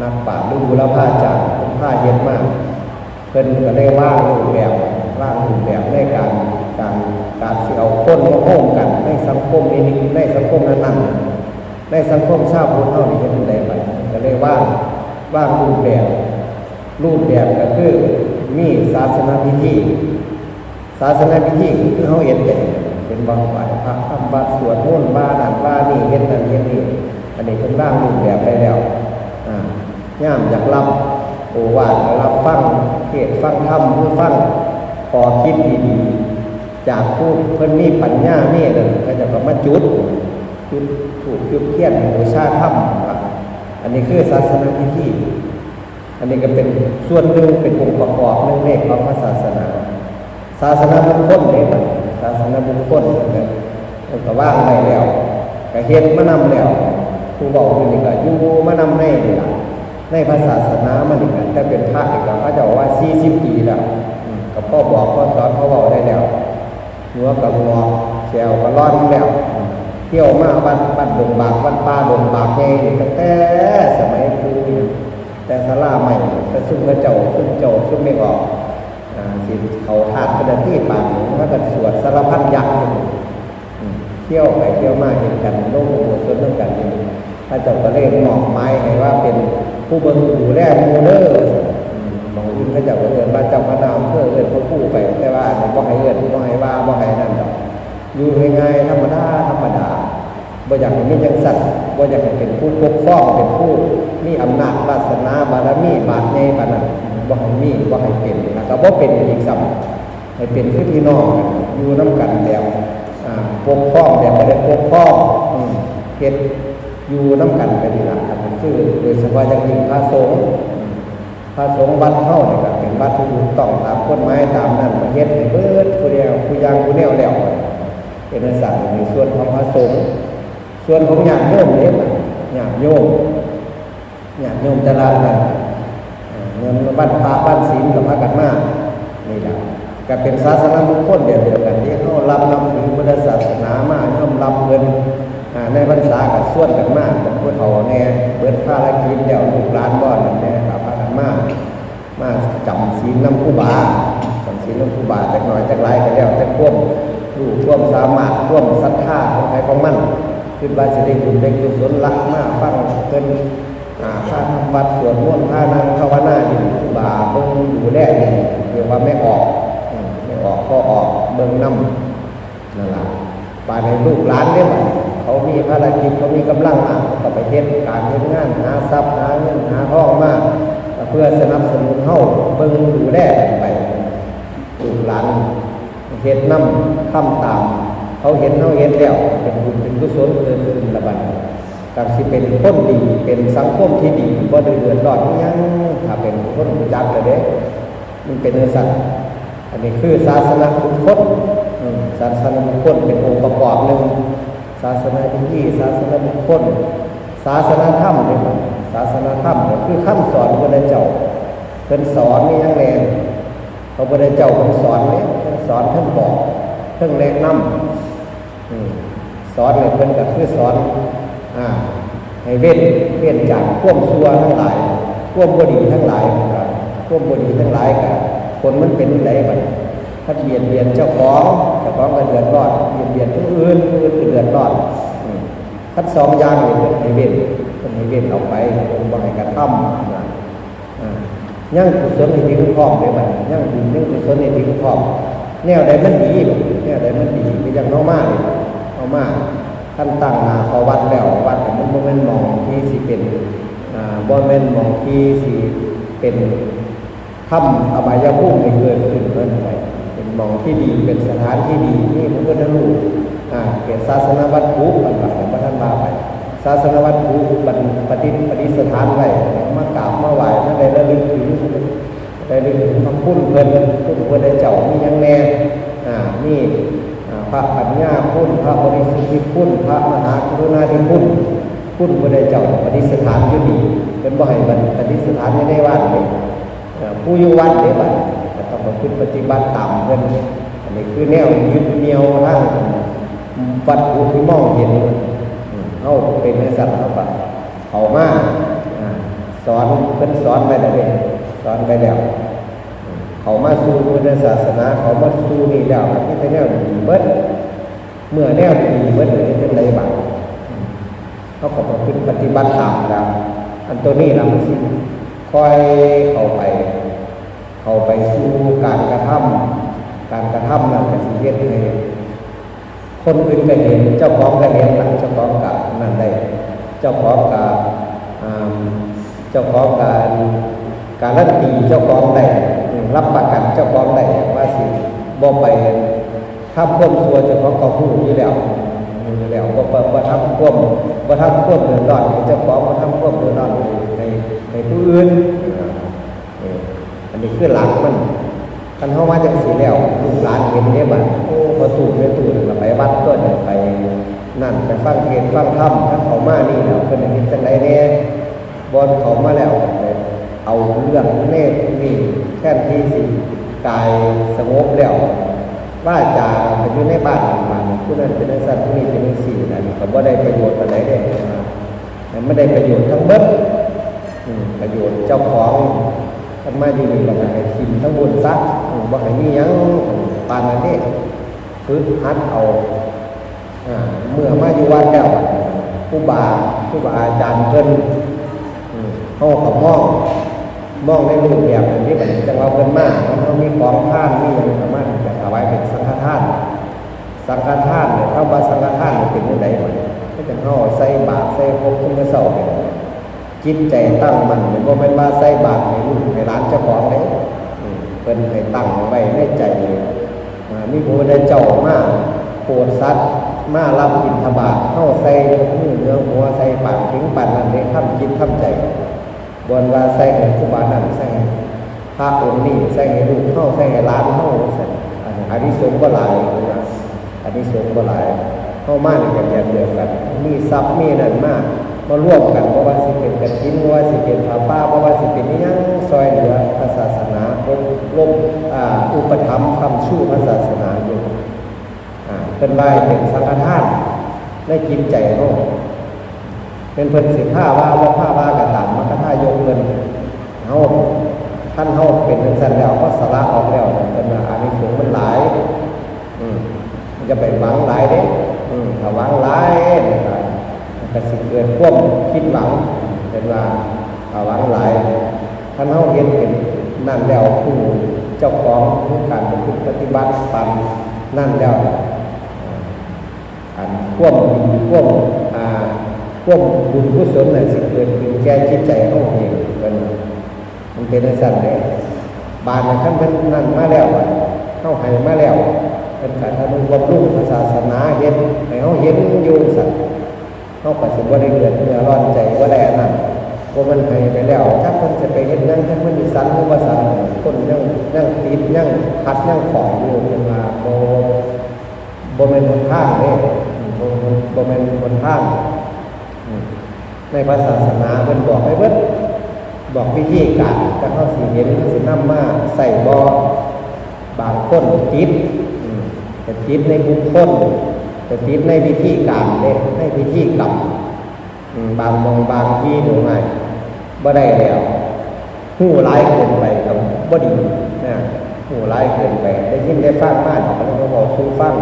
นักปราชญ์หรือบูรพาจารย์ เพิ่นพาเฮ็ดมา เพิ่นก็ได้วางรูปแบบ วางรูปแบบในการ การ การสิเอาคนมาโฮมกันในสังคมนี้ ในสังคมนั้นๆ ในสังคมชาวพุทธเฮานี่เฮ็ดจั่งใดบัดนี้ ก็เลยวาง วางรูปแบบ รูปแบบก็คือมีศาสนพิธี ศาสนพิธีก็คือเฮาเฮ็ดไป เป็นบ่ ไหว้พระทำวัตรสวดมนต์ ว่านั่นว่านี่ เฮ็ดนั่นเฮ็ดนี่ อันนี้เพิ่นวางรูปแบบไว้แล้ว อ่า ยามอยากรับโอวาทก็รับฟังเทศน์ฟังธรรม หรือฟังข้อคิดดีๆ จากผู้เพิ่นมีปัญญามีนั่น เขาเจ้าก็มาจุด จุดธูปจุดเทียนบูชาธรรม อันนี้คือศาสนพิธี อันนี้ก็เป็นส่วนหนึ่ง เป็นองค์ประกอบหนึ่งในของพระศาสนา ศาสนบุคคลเด้ ศาสนบุคคลเพิ่นก็ เพิ่นก็วางไว้แล้ว ก็เฮ็ดมานำแล้ว ผู้เว้าอยู่นี่ก็อยู่มานำในนี่ล่ะ ในพระศาสนามานี่ก็ แต่เป็นพระนี่ก็เขาเจ้าว่าสี่สิบปีแล้ว อืม ก็พอบอกพอสอนพอเว้าได้แล้ว หัวก็งอก แข้วก็หล่อนแล้ว เที่ยวมาวัด วัดดงบาก วัดป่าดงบากใหญ่นี่ตั้งแต่สมัยปู่ แต่ศาลาไม้ แต่ซุมเขาเจ้า ซุมเจ้า ซุมแม่ออก อ่า สิเข้าธาตุเจ้าหน้าที่ปานนี้ มันก็สวดสารพันยักษ์อยู่ อืม เที่ยวไปเที่ยวมาเห็นกัน ลงอุโบสถนำกันอยู่ พระเจ้าก็เลยมอบหมายให้ว่าเป็นผู้เบิ่งดูแลหมู่เด้อ อืม หม่องอื่นเขาเจ้าก็เอิ้นว่าเจ้าคณะอำเภอ เอิ้นพระครูไป แต่ว่าอันนี้บ่ให้เอิ้น บ่ให้ว่า บ่ให้นั่นดอก อยู่ง่ายๆ ธรรมดา ธรรมดา บ่อยากให้มีจังซั่น บ่อยากให้เป็นผู้ปกครอง เป็นผู้มีอำนาจวาสนาบารมีบาดใหญ่ปานนั้น บ่ให้มี บ่ให้เป็น แล้วก็บ่เป็นอีกซ้ำ ให้เป็นคือพี่น้องกัน อยู่นำกันแบบ อ่า ปกครองแบบบ่ได้ปกครอง อืม เฮ็ดอยู่นำกันไปนี่ล่ะครับ คือโดยเฉพาะอย่างยิ่งพระสงฆ์ พระสงฆ์วัดเฮานี่ก็เป็นวัดที่ถูกต้องตามกฎหมายตามนั้น เฮ็ดให้เบิดผู้เดียว ผู้อย่างผู้แนวแล้ว เป็นจังซั่น ในส่วนของพระสงฆ์ ส่วนของญาติโยมเด้ ญาติโยม ญาติโยมแต่ละท่าน อ่า เงินวันพระวันศีลก็พากันมา นี่ล่ะ ก็เป็นศาสนบุคคลแบบเดียวกันที่เฮารับนับถือพุทธศาสนามา ยอมรับเพิ่น อ่า ในพรรษาก็ชวนกันมา ผู้เฒ่าแหน่ เบิดภารกิจแล้ว ลูกหลานบ่นั่นแหน่ ก็พากันมา มาจำศีลนำครูบา จำศีลนำครูบาจักหน่อยจักหลายก็แล้วแต่ความรู้ความสามารถ ความศรัทธาของใครของมัน คิดว่าสิได้บุญได้กุศลละ มาฟังเพิ่น อ่า พาทำวัตรสวดมนต์ พานั่งภาวนาอยู่ ครูบาเบิ่งดูแลอยู่ เรียกว่าแม่ออก อืม แม่ออก พ่อออก เบิ่งนำ นั่นล่ะ บาดนี้ลูกหลานเด้บัดนี้ เขามีภารกิจ เขามีกำลังมาก เขาก็ไปเฮ็ดการเฮ็ดงาน หาทรัพย์ หาเงิน หาทองมา เพื่อสนับสนุนเฮา เบิ่งดูแลกันไป ลูกหลานเฮ็ดนำ ทำตาม เขาเห็น เฮาเฮ็ดแล้ว เป็นบุญเป็นกุศลเกิดขึ้นละบัดนี้ ก็สิเป็นคนดี เป็นสังคมที่ดี บ่ได้เดือดร้อนอิหยัง ถ้าเป็นคนรู้จักแล้วเด้ มันเป็นจั่งซั้น อันนี้คือศาสนบุคคล อืม ศาสนบุคคลเป็นองค์ประกอบหนึ่ง ศาสนาพิธี ศาสนบุคคล ศาสนธรรมนี่ ศาสนธรรมก็คือคำสอนพระพุทธเจ้า เพิ่นสอนมีหยังแหน่ พระพุทธเจ้าเพิ่นสอนเนี่ย เพิ่นสอนเพิ่นบอก เพิ่นแนะนำ อืม สอนเนี่ยเพิ่นก็คือสอน อ่า ให้เว้น เว้นจากความชั่วทั้งหลาย ความบ่ดีทั้งหลาย ความบ่ดีทั้งหลายก็ ผลมันเป็นจั่งใดบัดนี้ ถ้าเบียดเบียนเจ้าของ เจ้าของก็เดือดร้อน เบียดเบียนผู้อื่น ผู้อื่นก็เดือดร้อน อืม ทั้งสองอย่างนี่เพิ่นให้เว้น เพิ่นให้เว้นออกไป เพิ่นบ่ให้กระทำนะ อ่า ยังกุศลให้ถึงพร้อมเด้บัดนี้ ยังบุญยังกุศลให้ถึงพร้อม แนวใดมันดี แนวใดมันดี คือจั่งเฮามานี่ เฮามา คันตั้งหน้าเข้าวัดแล้ว วัดนี่มันบ่แม่นหม่องที่สิเป็น อ่า บ่แม่นหม่องที่สิเป็น ทำอบายภูมิให้เกิดขึ้นเพิ่นไป เป็นหม่องที่ดี เป็นสถานที่ดี มีพระพุทธรูป อ่า เป็นศาสนวัตถุ เพิ่นว่า บ่ทันว่าไป ศาสนวัตถุ บัน ประดิษ ประดิษฐานไว้ มากราบมาไหว้ มาได้ระลึกถึง ได้ระลึกถึงพระคุณเพิ่น คุณพระพุทธเจ้ามีหยังแหน่ อ่า มี อ่า พระปัญญาคุณ พระบริสุทธิคุณ พระมหากรุณาธิคุณ คุณพระพุทธเจ้าประดิษฐานอยู่นี่ เพิ่นบ่ให้บัน ประดิษฐานอยู่ในวัดนี่ เอ่อ ผู้อยู่วัดเด้บัดนี้ ก็ต้องประพฤติปฏิบัติตามเพิ่น อันนี้คือแนวยึดเหนี่ยวทางวัตถุที่มองเห็น อืม เฮาเป็นจั่งซั้น เฮาก็เข้ามา อ่า สอน เพิ่นสอนไปแล้วเด้ สอนไปแล้ว เข้ามาสู่พุทธศาสนา เข้ามาสู่นี่แล้ว ก็มีแต่แนวดีเบิด เมื่อแนวดีเบิด เฮ็ดจั่งใดบัด เฮาก็ประพฤติปฏิบัติตามแล้ว อันตัวนี้ล่ะมันสิค่อยเข้าไป เข้าไปสู่การกระทำ การกระทำนั้นก็สิเฮ็ดให้คนอื่นก็เห็น เจ้าของก็เห็นล่ะ เจ้าของก็นั่นได้ เจ้าของก็ อ่า เจ้าของก็การันตีเจ้าของได้ อืม รับประกันเจ้าของได้ว่าสิบ่ไป ทำความชั่วเจ้าของก็ฮู้อยู่แล้ว ฮู้อยู่แล้ว บ่ บ่ บ่ทำความ บ่ทำความเดือดร้อนให้เจ้าของ บ่ทำความเดือดร้อนให้ ให้ ให้ผู้อื่น อ่า เออ อันนี้คือหลักมัน คันเฮามาจั่งซี้แล้ว ลูกหลานเห็นเด้บัด โอ้ พ่อตู้แม่ตู้นั่นก็ไปวัดตั๊วนี่ ไปนั่น ไปฟังเทศน์ฟังธรรม คันเข้ามานี่แล้ว เพิ่นเฮ็ดจั่งใดแหน่ บ่เข้ามาแล้ว เอาเรื่องแนวนี้ แทนที่สิกายสงบแล้ว วาจาก็อยู่ในบ้าน ผู้นั้นเป็นจั่งซั้น ผู้นี้เป็นจั่งซี้ อันนี้ก็บ่ได้ประโยชน์ปานใดเด้ มันได้ประโยชน์ทั้งเบิด อืม ประโยชน์เจ้าของ คันมาอยู่นี่แล้วก็ให้ถิ่มทั้งบุญซะ อืม บ่ให้มีหยัง ปานนั้นเด้ ฝึกหัดเอา อ่า เมื่อมาอยู่วัดแล้ว ครูบา ครูบาอาจารย์เพิ่น อืม เฮาก็มอง มองในรูปแบบนี้ บัดนี้จั่งว่าเพิ่นมา เฮามีของทาน มีหยังก็มา ก็ถวายเป็นสังฆทาน สังฆทานเนี่ย คำว่าสังฆทานเนี่ยเป็นจั่งใดบัดนี้ คือจั่งเฮาใส่บาตร ใส่ครบทุกมื้อเช้าเนี่ย จิตใจตั้งมั่นเนี่ย บ่แม่นว่าใส่บาตรให้ลูกให้หลานเจ้าของเด้ อืม เพิ่นให้ตั้งไว้ในใจ อ่า มีพระพุทธเจ้ามาโปรดสัตว์ มารับบิณฑบาต เฮาใส่ยกมือเหนือหัว ใส่ปานถึงปานนั้นเด้ ทำจิตทำใจ บ่แม่นว่าใส่ให้ครูบานั้น ใส่ให้พระองค์นี้ ใส่ให้ลูกเฮา ใส่ให้หลานเฮา ว่าซั่น อันนี้อานิสงส์บ่หลาย อานิสงส์บ่หลาย เฮามานี่ก็แบบเดียวกัน มีทรัพย์มีนั่นมา มารวมกัน บ่ว่าสิเป็นกฐิน บ่ว่าสิเป็นผ้าป่า บ่ว่าสิเป็นอิหยัง ซอยเหลือพระศาสนา อบรม อ่า อุปถัมภ์ค้ำชูพระศาสนาอยู่ อ่า เพิ่นว่าให้เป็นสังฆทาน ในจิตใจเฮา เป็นเพิ่นสิพาว่าบ่พาว่าก็ตาม มรรคทายกเพิ่น เฮา คันเฮาเป็นจังซั่นแล้ว เฮาสละออกแล้ว เพิ่นว่าอานิสงส์มันหลาย อืม อย่าไปหวังหลายเด้ อืม ถ้าหวังหลาย มันก็ มันก็สิเกิดความผิดหวัง เพิ่นว่า ถ้าหวังหลาย คันเฮาเฮ็ดเป็นนั่นแล้ว ผู้เจ้าของคือการประพฤติปฏิบัติปานนั้นแล้ว อันความดี ความ อ่า ความบุญกุศลน่ะสิเกิดขึ้นแก่จิตใจเฮาเอง เพิ่นว่า มันเป็นจังซั่นเด้ บาดนี้คันเพิ่นนั่นมาแล้ว เฮาให้มาแล้ว เพิ่นก็ทำนุบำรุงพระศาสนา เฮ็ดให้เฮาเห็นอยู่ซั่น เฮาก็สิบ่ได้เดือดเนื้อร้อนใจ บ่ได้อันนั้น เพราะมันให้ไปแล้ว จักเพิ่นสิไปเฮ็ดหยัง จักเพิ่นสิสันหรือบ่สัน คนยัง ยังติด ยังขัด ยังข้องอยู่ เพิ่นว่าบ่ บ่แม่นหนทางเด้ บ่ บ่ บ่แม่นหนทาง อืม ในพระศาสนาเพิ่นบอกไว้เบิด บอกวิธีการ แต่เฮาสิเห็น เฮาสินำมาใช้บ่ บางคนติด อืม ไปติดในบุคคล ไปติดในวิธีการเด้ ในพิธีกรรม อืม บางหม่องบางทีหมู่ง่าย บ่ได้แล้ว ฮู้หลายเกินไปก็บ่ดีนะ ฮู้หลายเกินไป ได้ยินได้ฟังมาดอก ก็เลยมาเว้าสู่ฟัง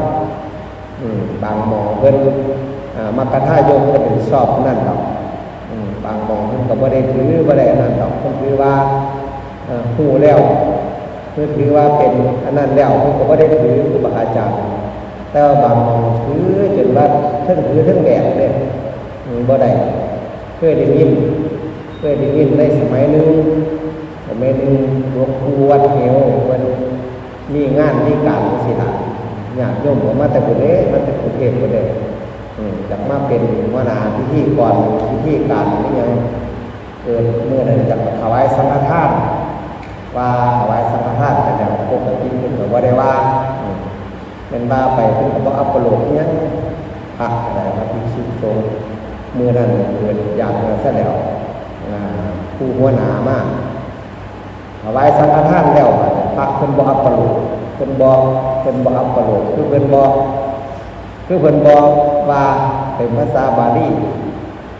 อืม บางหม่องเพิ่น อ่า มรรคทายกเพิ่นชอบนั่นดอก อืม บางหม่องเพิ่นก็บ่ได้ถือ บ่ได้อันนั้นดอก เพิ่นถือว่า เอ่อ ฮู้แล้ว เพิ่นถือว่าเป็นอันนั้นแล้ว เพิ่นก็บ่ได้ถือครูบาอาจารย์ แต่ว่าบางหม่องถือจนว่าเทิงถือเทิงแบกเลย อืม บ่ได้ เคยได้ยิน เคยได้ยินในสมัยหนึ่ง สมัยหนึ่งหลวงปู่วัดเหวเพิ่นมีงานมีการจังซี่ล่ะ ญาติโยมก็มาแต่กรุงเทพฯ มาแต่กรุงเทพฯ เพิ่นเด้ อืม อยากมาเป็นหัวหน้าพิธีกร พิธีการอิหยัง เกิดมื้อนั้นอยากถวายสังฆทาน ว่าถวายสังฆทาน แต่อย่างปกติเพิ่นก็บ่ได้ว่า อืม แม่นว่าไปเพิ่นก็บ่อัปโลกอิหยัง พระก็ได้ พระภิกษุสงฆ์ มื้อนั้นเกิดอยากนั้นซะแล้ว อ่า ผู้หัวหน้ามา ถวายสังฆทานแล้ว พระเพิ่นบ่อัปโลก เพิ่นบ่ เพิ่นบ่อัปโลก คือเพิ่นบ่ คือเพิ่นบ่ว่าเป็นภาษาบาลี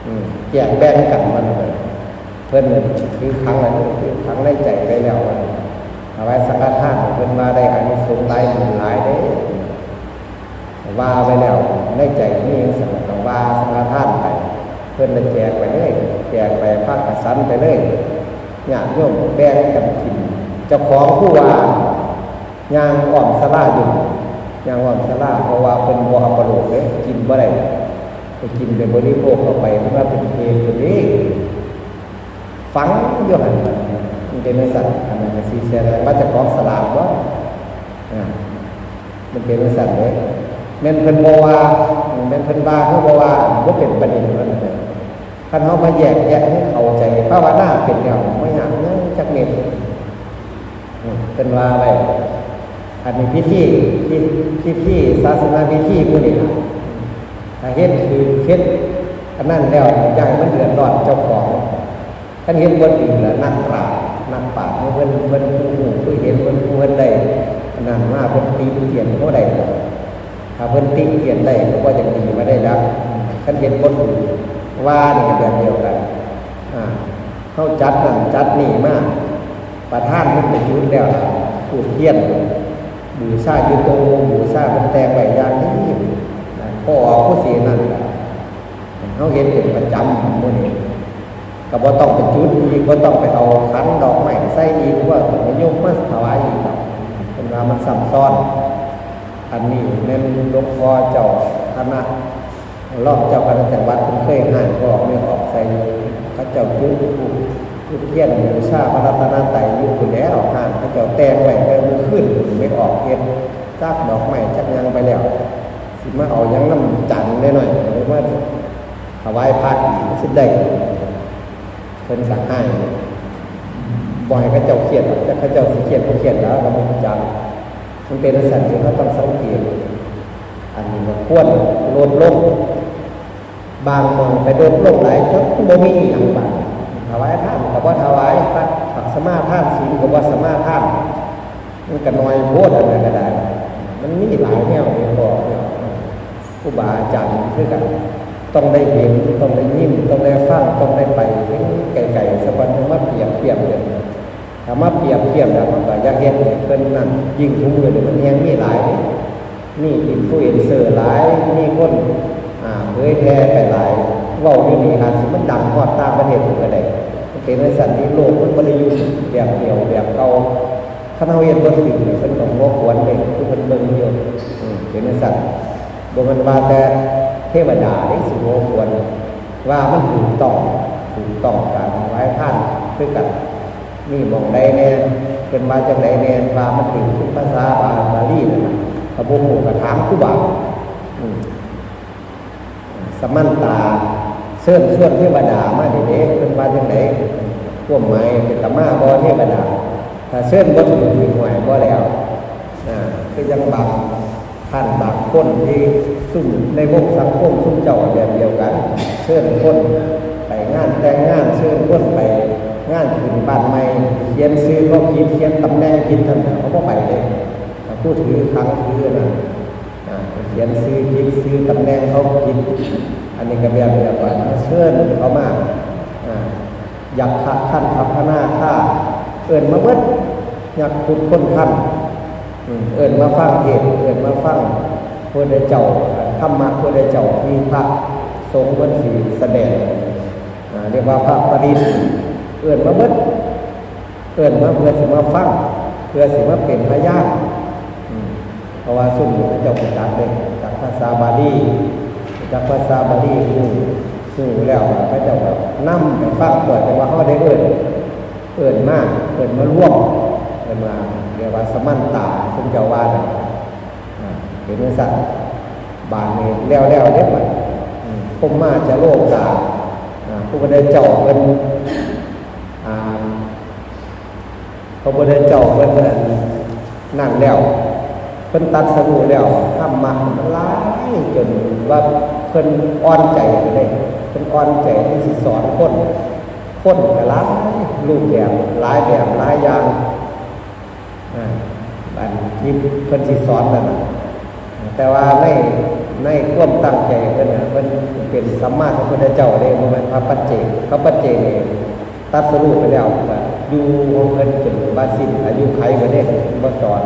อืม แจกแบ่งกันมันเพิ่น เพิ่นถือขังไว้ ถือขังในใจไปแล้ว ถวายสังฆทาน เพิ่นว่าได้อานิสงส์หลายบุญหลายเด้ ว่าไปแล้ว ในใจมีจังซั่นก็ว่าสังฆทานไป เพิ่นละแจกไปเลย แจกไป พระกะสันไปเลย ญาติโยมแบ่งกันกิน เจ้าของผู้ว่าย่างอ้อมศาลาอยู่ ย่างอ้อมศาลา เพราะว่าเพิ่นบ่อัปโลกเด้ กินบ่ได้ ไปกินไปบริโภคเข้าไป เพิ่นว่าเป็นเพลเด้ ฝังอยู่หั่น มันเป็นจังซั่น อันนั้นก็สิเสียดายว่าเจ้าของสลากบ่ อ่า มันเป็นจังซั่นเด้ แม่นเพิ่นบ่ว่า แม่นเพิ่นว่าคือบ่ว่า บ่เป็นประเด็นว่าซั่นเด้ คันเฮามาแยกแยะให้เข้าใจ ภาวนาเป็นแล้ว บ่ยากหยังจักเม็ด อืม เพิ่นว่าไว้ อันนี้พิธี พิ พิธี ศาสนาพิธีมื้อนี้ล่ะ ถ้าเฮ็ดคือเฮ็ดอันนั้นแล้ว อย่าให้มันเดือดร้อนเจ้าของ คันเฮ็ดบ่ดีล่ะ นักปราชญ์ นักปราชญ์เพิ่น เพิ่นผู้รู้ผู้เห็น เพิ่นผู้เพิ่นได้อันนั้นมา เพิ่นติเตียนเฮาได้ ถ้าเพิ่นติเตียนได้ก็บ่จักดีมาได้แล้ว คันเฮ็ดบ่ถูก ว่านี่ก็แบบเดียวกัน อ่า เฮาจัดนั่นจัดนี่มา ประธานเพิ่นไปจุดแล้วล่ะ ธูปเทียน บูชาอยู่โต๊ะ บูชาเพิ่นแต่งไว้อย่างดี นะ พอออกผู้สีนั่นล่ะ เฮาเฮ็ดเป็นประจำมื้อนี้ ก็บ่ต้องไปจุดอีก บ่ต้องไปเอาขันดอกไม้ใส่อีก ว่าต้องไปยกมาถวายอีกดอก เพิ่นว่ามันซ้ำซ้อน อันนี้แม่นหลวงพ่อเจ้าคณะ รองเจ้าคณะจังหวัดเพิ่นเคยห้ามพวกนี้ออกใส่ เขาเจ้าจุดธูปจุดเทียนบูชาพระรัตนตรัยอยู่พู้นแหล้ว ห้ามเขาเจ้าแต่งไว้แต่มื้อคืนพู้น ไม่ออกเฮ็ดจักดอกไม้จักหยังไปแล้ว สิมาเอาหยังนำจันทร์ได้หน่อย หรือว่าถวายพระอีกสิได้ เพิ่นก็ห้าม บ่ให้เขาเจ้าเครียดหรอก แต่เขาเจ้าสิเครียดบ่เครียดแล้วก็บ่รู้จัก มันเป็นจังซั่นที่เราต้องสังเกต อันนี้ก็ควรลดลง บางหม่องไปลดลงหลายจนบ่มีอีหยังบาด ถวายทานก็บ่ถวาย พระสมาทานศีลก็บ่สมาทาน มันก็น้อยโพด อันนั้นก็ได้ มันมีหลายแนว เห็นบ่ ครูบาอาจารย์คือกัน ต้องได้เห็น ต้องได้ยิน ต้องได้ฟัง ต้องได้ไปเห็นไกลๆ สักวันหนึ่งมาเปรียบเทียบกัน ถ้ามาเปรียบเทียบแล้วมันก็อย่าเฮ็ดให้เพิ่นนั่น ยิ่งทุกมื้อนี่มันแฮงมีหลายเด้ มีอินฟลูเอนเซอร์หลาย มีคน อ่า เผยแพร่ไปหลาย เว้าอยู่นี่อาจสิมันดังฮอดต่างประเทศพุ้นก็ได้ เป็นจั่งซั้นนี่ โลกมันบ่ได้อยู่แบบเดียวแบบเก่า คันเฮาเฮ็ดบ่ถืกนี่ เพิ่นก็หัวขวนเด้ คือเพิ่นเบิ่งอยู่ อืม เป็นจั่งซั้น บ่แม่นว่าแต่เทวดาเด้สิหัวขวน ว่ามันถูกต้อง ถูกต้องการถวายทานคือกัน มีหม่องใดแน่ เพิ่นว่าจั่งใดแน่ ว่ามันถืกภาษาบาลีนั่นน่ะ ก็บ่ฮู้ก็ถามครูบา อืม สมันตา เชิญชวนเทวดามานี่เด้ เพิ่นว่าจั่งใด ความหมายเป็นตามาบ่เทวดา ถ้าเชิญบ่ถืกนี่ ห่วย บ่แล้ว อ่า คือจั่งบางท่านบางคนที่ซุมในวงสังคมซุมเจ้าแบบเดียวกัน เชิญคนไปงานแต่งงาน เชิญคนไปงานขึ้นบ้านใหม่ เขียนชื่อเขาผิด เขียนตำแหน่งผิด ท่านเขาบ่ไปเด้ ผู้ถือขังถือนั่น อ่า เขียนชื่อผิด ชื่อตำแหน่งเขาผิด อันนี้ก็แบบเดียวกัน เชิญเขามา อ่า ยักษ์คันธพนาคา เอิ้นมาเบิด ยักษ์พุทธคนทัน อืม เอิ้นมาฟังเทศน์ เอิ้นมาฟังพระพุทธเจ้า ธรรมะพระพุทธเจ้า ที่พระสงฆ์เพิ่นสิแสดง อ่า เรียกว่าพระปริตร เอิ้นมาเบิด เอิ้นมาเพื่อสิมาฟัง เพื่อสิมาเป็นพยาน อืม เพราะว่าซุมนี้เขาเจ้ารู้จักเด้ รู้จักภาษาบาลี รู้จักภาษาบาลี ฮู้ ฮู้แล้วเขาเจ้าก็นำไปฟัง เพื่อจั่งว่าเฮาได้เอิ้น เอิ้นมา เอิ้นมารวม เอิ้นว่า เรียกว่าสมันตา ซุมเจ้าว่าน่ะ อ่า เป็นจั่งซั้น บาดนี้แล้วๆเด้บัด อืม พรหมาจาโลกา อ่า พระพุทธเจ้าเพิ่น อ่า พระพุทธเจ้าเพิ่นนั่น นั่นแล้ว เพิ่นตรัสรู้แล้ว ธรรมะมันหลายจนว่าเพิ่นอ่อนใจเลย เพิ่นอ่อนใจที่สิสอนคน คนก็หลายรูปแบบ หลายแบบหลายอย่าง อ่า อันที่เพิ่นสิสอนนั่นน่ะ แต่ว่าใน ในความตั้งใจเพิ่นน่ะ เพิ่นเป็นสัมมาสัมพุทธเจ้าเด้ บ่แม่นพระปัจเจก พระปัจเจกนี่ตรัสรู้ไปแล้ว ก็อยู่ของเพิ่นจนว่าสิ้นอายุขัยเบิดเด้ บ่สอน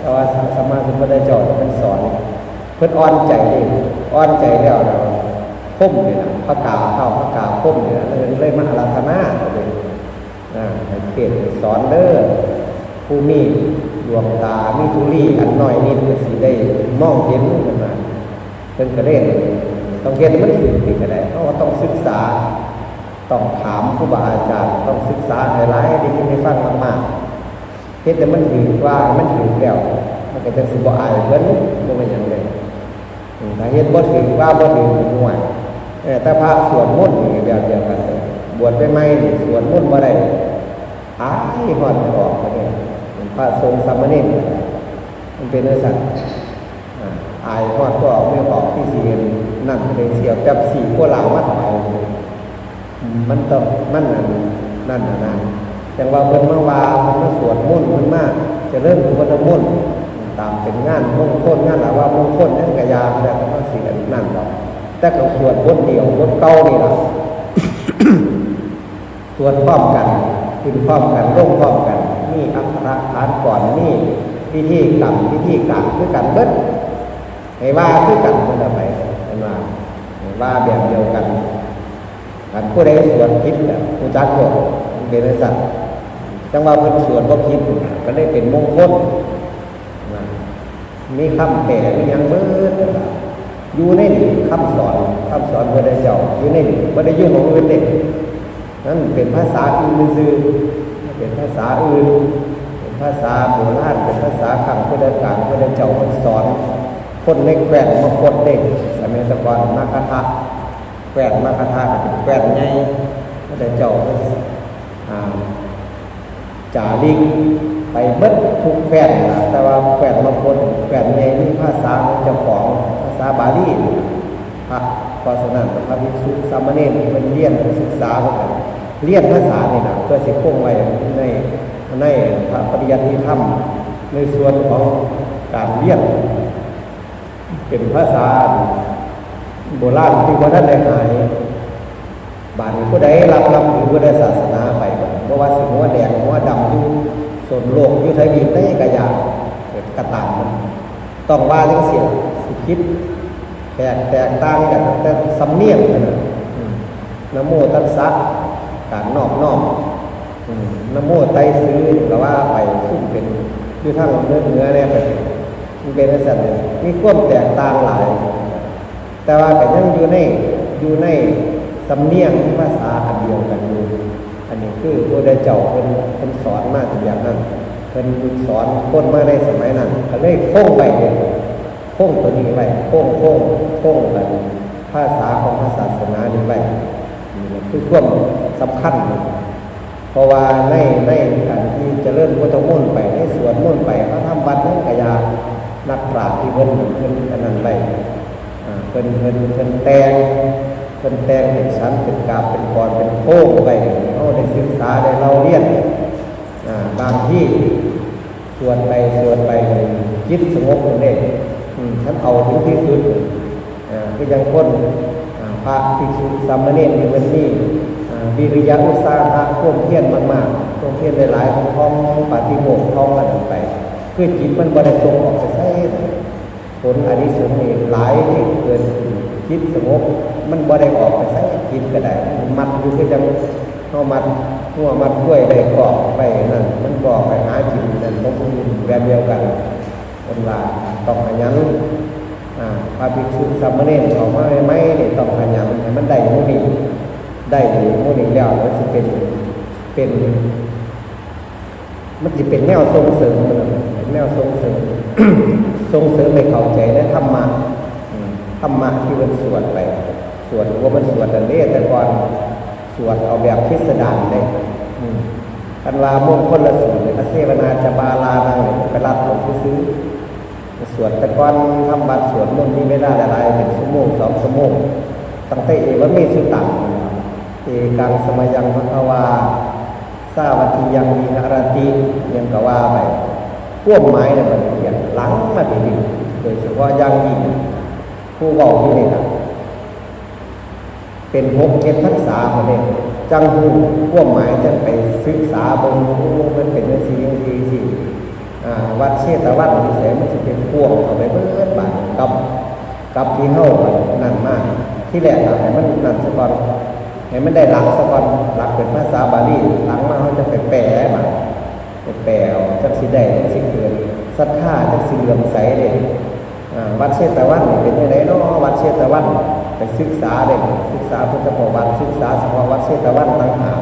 แต่ว่าสัมมาสัมพุทธเจ้าเพิ่นสอน เพิ่นอ่อนใจเด้ อ่อนใจแล้วน่ะ พรหมนี่ล่ะ พระกา ท้าวพระกาพรหมนี่ล่ะ เลย เลยมาอาราธนาเด้ อ่า ให้เทศน์ให้สอนเด้อ ผู้มีดวงตา มีธุลีอันน้อยนิดก็สิได้มองเห็นเพิ่นว่า เพิ่นก็เลยต้องเฮ็ดให้มันถืกติก็ได้ เฮาก็ต้องศึกษา ต้องถามครูบาอาจารย์ ต้องศึกษาให้หลาย ได้ยินได้ฟังมากๆ เฮ็ดให้มันถืก ว่าให้มันถืกแล้ว มันก็จั่งสิบ่อายเพิ่น บ่แม่นหยังเด้ อืม ถ้าเฮ็ดบ่ถืก ว่าบ่ถืก ห่วย เออ แต่พระสวดมนต์นี่แบบเดียวกันเลย บวชใหม่ๆนี่สวดมนต์บ่ได้ อายฮอดบ่ออกเลย พระสงฆ์สามเณร มันเป็นจั่งซั้น อ่า อายฮอดบ่ออก บ่ออกที่สิเห็นนั่น เลยสิเอาเป๊ปซี่โคลามาถวาย มันต้อง มันนั่น นั่นน่ะนะ จั่งว่าเพิ่นมาว่า เพิ่นมาสวดมนต์ เพิ่นมาเจริญพระพุทธมนต์ ตามเป็นงานมงคล งานอาวมงคล หยังกะยา แล้วก็มาสิอันนั่นดอก แต่ก็สวดบทเดียว บทเก่านี่ล่ะ สวดพร้อมกัน ขึ้นพร้อมกัน ลงพร้อมกัน มีอักขระฐานก่อน มีพิธีกรรม พิธีการคือกันเบิด ให้ว่าคือกันเพิ่นเอาไป เพิ่นว่า ให้ว่าแบบเดียวกัน คันผู้ใดสวดผิดน่ะ รู้จักโลด มันเป็นจั่งซั้น จั่งว่าเพิ่นสวดบ่ผิดน่ะ ก็เลยเป็นมงคล นะ มีคำแปล มีหยังเบิด อยู่ในนี่ คำสอน คำสอนพระพุทธเจ้า อยู่ในนี่ บ่ได้อยู่หม่องอื่นเด้ นั่นเป็นภาษาอื่นซื่อ เป็นภาษาอื่น เป็นภาษาโบราณ เป็นภาษาครั้งพุทธกาล พระพุทธเจ้าเพิ่นสอน คนในแคว้นมคธเด้ สมัยแต่ก่อน มคธ แคว้นมคธก็เป็นแคว้นใหญ่ พระพุทธเจ้าเพิ่น อ่า จาริกไปเบิดทุกแคว้นล่ะ แต่ว่าแคว้นมคธ แคว้นใหญ่ มีภาษาของเจ้าของ ภาษาบาลี พระ เพราะฉะนั้นพระภิกษุสามเณรที่เพิ่นเรียน เพิ่นศึกษา เพิ่นก็เรียนภาษานี่ล่ะ เพื่อสิคงไว้ใน ในพระปริยัติธรรม ในส่วนของการเรียน เป็นภาษา โบราณที่บ่ทันได้หาย บาดนี้ผู้ใดรับ รับถือพุทธศาสนาไป บ่ว่าสิหัวแดงหัวดำอยู่ส้นโลก อยู่ทวีปใดก็อย่า ก็ตามมัน ต้องว่าจั่งซี้ สิผิดแปลก แตกต่างกันตั้งแต่สำเนียงนั่นน่ะ อืม นะโมตัสสะ การนอบน้อม อืม นะโมไตรสิงห์ก็ว่าไป ซุ่มเป็นอยู่ทางเหนือ เหนือเนี่ยไป มันเป็นจั่งซั่นเลย มีความแตกต่างหลาย แต่ว่าก็ยังอยู่ใน อยู่ในสำเนียงภาษาอันเดียวกันอยู่ อันนี้คือพระพุทธเจ้าเพิ่น เพิ่นสอนมาเป็นแบบนั้น เพิ่นสอนคนมาในสมัยนั้น ก็เลยคงไว้เลย คงตัวนี้ไว้ คง คง คงกัน ภาษาของพระศาสนานี้ไว้ นี่คือความสำคัญ เพราะว่าใน ในการที่เจริญพุทธมนต์ไป ในสวดมนต์ไป พระธรรมวัดนั้นก็อย่า นักปราชญ์ที่เพิ่น เพิ่นอันนั้นไว้ อ่า เพิ่น เพิ่น เพิ่นแต่ง เพิ่นแต่งเป็นสัน เป็นกาบ เป็นกรอน เป็นโค้งไว้ ให้เฮาได้ศึกษา ได้เล่าเรียน อ่า บางทีสวดไป สวดไป จิตสงบลงเด้ อืม คันเอาถึงที่สุด อ่า คือจั่งคน อ่า พระภิกษุสามเณรที่เพิ่นมี อ่า วิริยะอุตสาหะ ความเพียรมากๆ ความเพียรหลายๆ ของ ของปาฏิโมกข์ ของอันนั้นไป คือจิตมันบ่ได้ส่งออกไปไส ผลอานิสงส์นี่หลายที่เกิดขึ้น จิตสงบ มันบ่ได้ออกไปไส จิตก็ได้ มันมัดอยู่คือจั่งเฮามัดงัวมัดควายไว้คอกไว้นั่น มันบ่ไปหากินนั่น บ่อยู่แบบเดียวกัน เพิ่นว่าต้องขยัน อ่า พระภิกษุสามเณรเข้ามาใหม่ๆ นี่ต้องขยันให้มันได้หมู่นี้ ได้หมู่นี้แล้วมันสิเป็น เป็น มันสิเป็นแนวส่งเสริม เป็นแนวส่งเสริม ส่งเสริมให้เข้าใจในธรรมะ อืม ธรรมะที่เพิ่นสวดไป สวด ว่ามันสวดอันนี้ แต่ก่อนสวดเอาแบบพิสดารเลย อืม คันว่ามงคลสูตรเนี่ย อเสวนาจะปาลานังเนี่ย ไปรัดเอาซื่อๆ สวดแต่ก่อนทำวัดสวดมนต์มีเวลาหลายๆ เป็นชั่วโมงสองชั่วโมง ตั้งแต่เอวะเมสุตัง เอกังสมยังภะคะวา สาวัตถียังวิหารติ ยังก็ว่าไป ความหมายเนี่ยมันเปลี่ยนหลังมาทีนี้ โดยเฉพาะอย่างยิ่งผู้เว้าอยู่นี่นะ เป็นหกเจ็ดพรรษาพุ้นเด้ จั่งฮู้ความหมาย จั่งไปศึกษาเบิ่ง โอ้ มันเป็นจั่งซี้ จั่งซี้ จั่งซี้ อ่า วัดเชตวันอยู่ไส มันสิเป็นพ่วงเข้าไปเบิดบาดนี้ กับ กับที่เฮานั่นมา ทีแรกก็ให้มันนั่นซะก่อน ให้มันได้หลักซะก่อน หลักเป็นภาษาบาลี หลังมาเฮาจะไปแปลมา ไปแปลเอา จั่งสิได้ จั่งสิเกิดศรัทธา จั่งสิเลื่อมใสเด้ อ่า วัดเชตวันนี่เป็นจั่งใดน้อ วัดเชตวัน ไปศึกษาเด้ ศึกษาพุทธประวัติ ศึกษาเฉพาะวัดเชตวันต่างหาก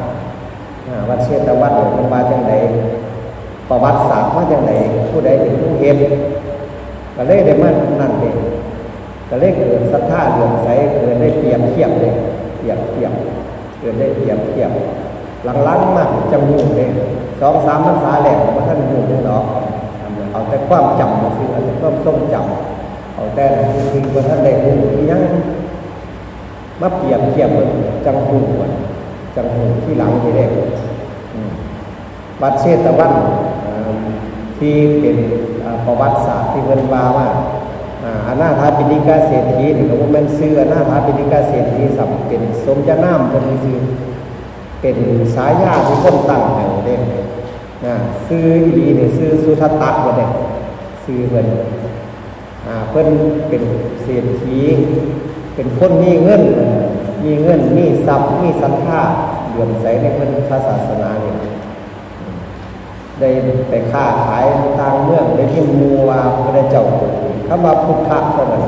อ่า วัดเชตวันนี่เพิ่นว่าจั่งใด ประวัติศาสตร์มาจั่งใด ผู้ใดเป็นผู้เฮ็ด ก็เลยได้มานั่นเด้ ก็เลยเกิดศรัทธาเลื่อมใส เกิดได้เปรียบเทียบเลย เปรียบเทียบ เกิดได้เปรียบเทียบ หลังๆ มาจั่งฮู้เด้ สองสามพรรษาแรกบ่ทันฮู้หยังดอก เอาแต่ความจำซื่อ เอาแต่ความทรงจำ เอาแต่สิ่งที่บ่ทันได้ฮู้อิหยัง มาเปรียบเทียบเบิ่ง จั่งฮู้ว่า จั่งฮู้ทีหลังนี่เด้ อืม วัดเชตวัน อ่า ที่เป็น อ่า ประวัติศาสตร์ที่เพิ่นว่ามา อ่า อนาถาปิณฑิกเศรษฐีนี่ก็บ่แม่นชื่ออนาถาปิณฑิกเศรษฐีซ้ำ เป็นสมญานามเพิ่นซื่อ เป็นฉายาที่คนตั้งให้เด้ นะ ชื่ออีหลีนี่ชื่อสุทัตตะเด้ ชื่อเพิ่น อ่า เพิ่นเป็นเศรษฐี เป็นคนมีเงิน มีเงิน มีทรัพย์ มีศรัทธา เลื่อมใสในพุทธศาสนานี่ ได้ไปค้าขายต่างเมือง ได้ยินหมู่ว่าพระพุทธเจ้าเกิดขึ้น คำว่าพุทธะเท่านั้น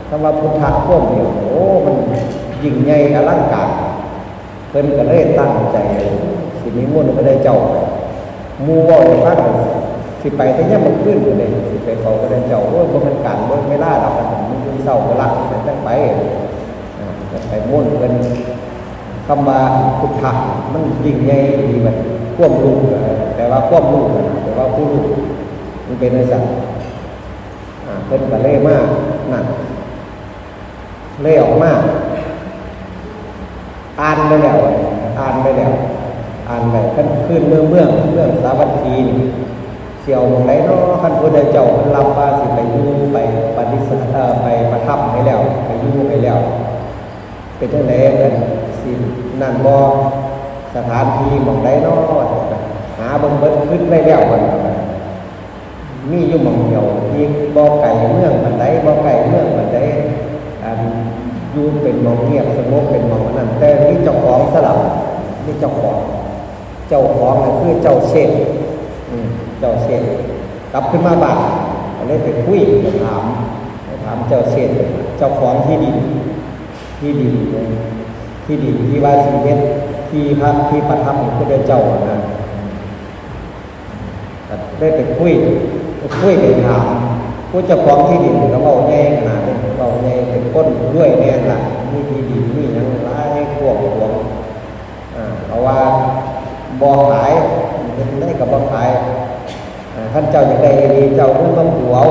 คำว่าพุทธะความเดียว โอ้ มันยิ่งใหญ่อลังการ เพิ่นก็เลยตั้งใจ สินิมนต์พระพุทธเจ้า หมู่เว้าให้ฟัง สิไปแต่ยามมื้อคืนพุ้นเด้ สิไปเฝ้าพระพุทธเจ้า โอ้ย บ่แม่นการ บ่แม่นเวลาดอก คันมื้ออื่นเช้าก็ละ จั่งไป อ่า จั่งไปมนต์เพิ่น คำว่าพุทธะ มันยิ่งใหญ่อีหลีบัด ความรู้ แปลว่าความรู้ แปลว่าผู้รู้ มันเป็นจั่งซั้น อ่า เพิ่นก็เลยมานั่น เลยออกมา อ่านไปแล้ว อ่านไปแล้ว อ่านไป คันคืนเมือง เมือง เมืองสาวัตถีนี่ เสี่ยวหม่องใดเนาะ คันพุทธเจ้าเพิ่นรับว่าสิไปอยู่ไปปฏิสถาน เอ่อ ไปประทับให้แล้ว ไปอยู่ให้แล้ว เป็นจั่งใดกัน สินั่นบ่ สถานที่หม่องใดเนาะ หาเบิ่งเบิด คิดไว้แล้วบัดนี้ มีอยู่หม่องเดียว อีกบ่ไกลเมืองปานใด บ่ไกลเมืองปานใด อันอยู่เป็นหม่องเงียบสงบ เป็นหม่องอันนั้น แต่มีเจ้าของซะแล้ว มีเจ้าของ เจ้าของน่ะคือเจ้าเชษฐ อืม เจ้าเชษฐ กลับขึ้นมาบ้าน ก็เลยไปคุย ไปถาม ไปถามเจ้าเชษฐ เจ้าของที่ดิน ที่ดิน ที่ดินที่ว่าสิเฮ็ดที่พักที่ประทับของพระพุทธเจ้านะ ก็ได้ไปคุย ไปคุยไปถาม ผู้เจ้าของที่ดินก็เว้าใหญ่ขนาดนี้ เว้าใหญ่ เป็นคนรวยแน่ล่ะ มีที่ดิน มีหยังหลายกว้างขวาง อ่า เพราะว่าบ่ขาย เฮ็ดได้ก็บ่ขาย อ่า คันเจ้าอยากได้อีหลี เจ้าเอาเงินมาผูกเอา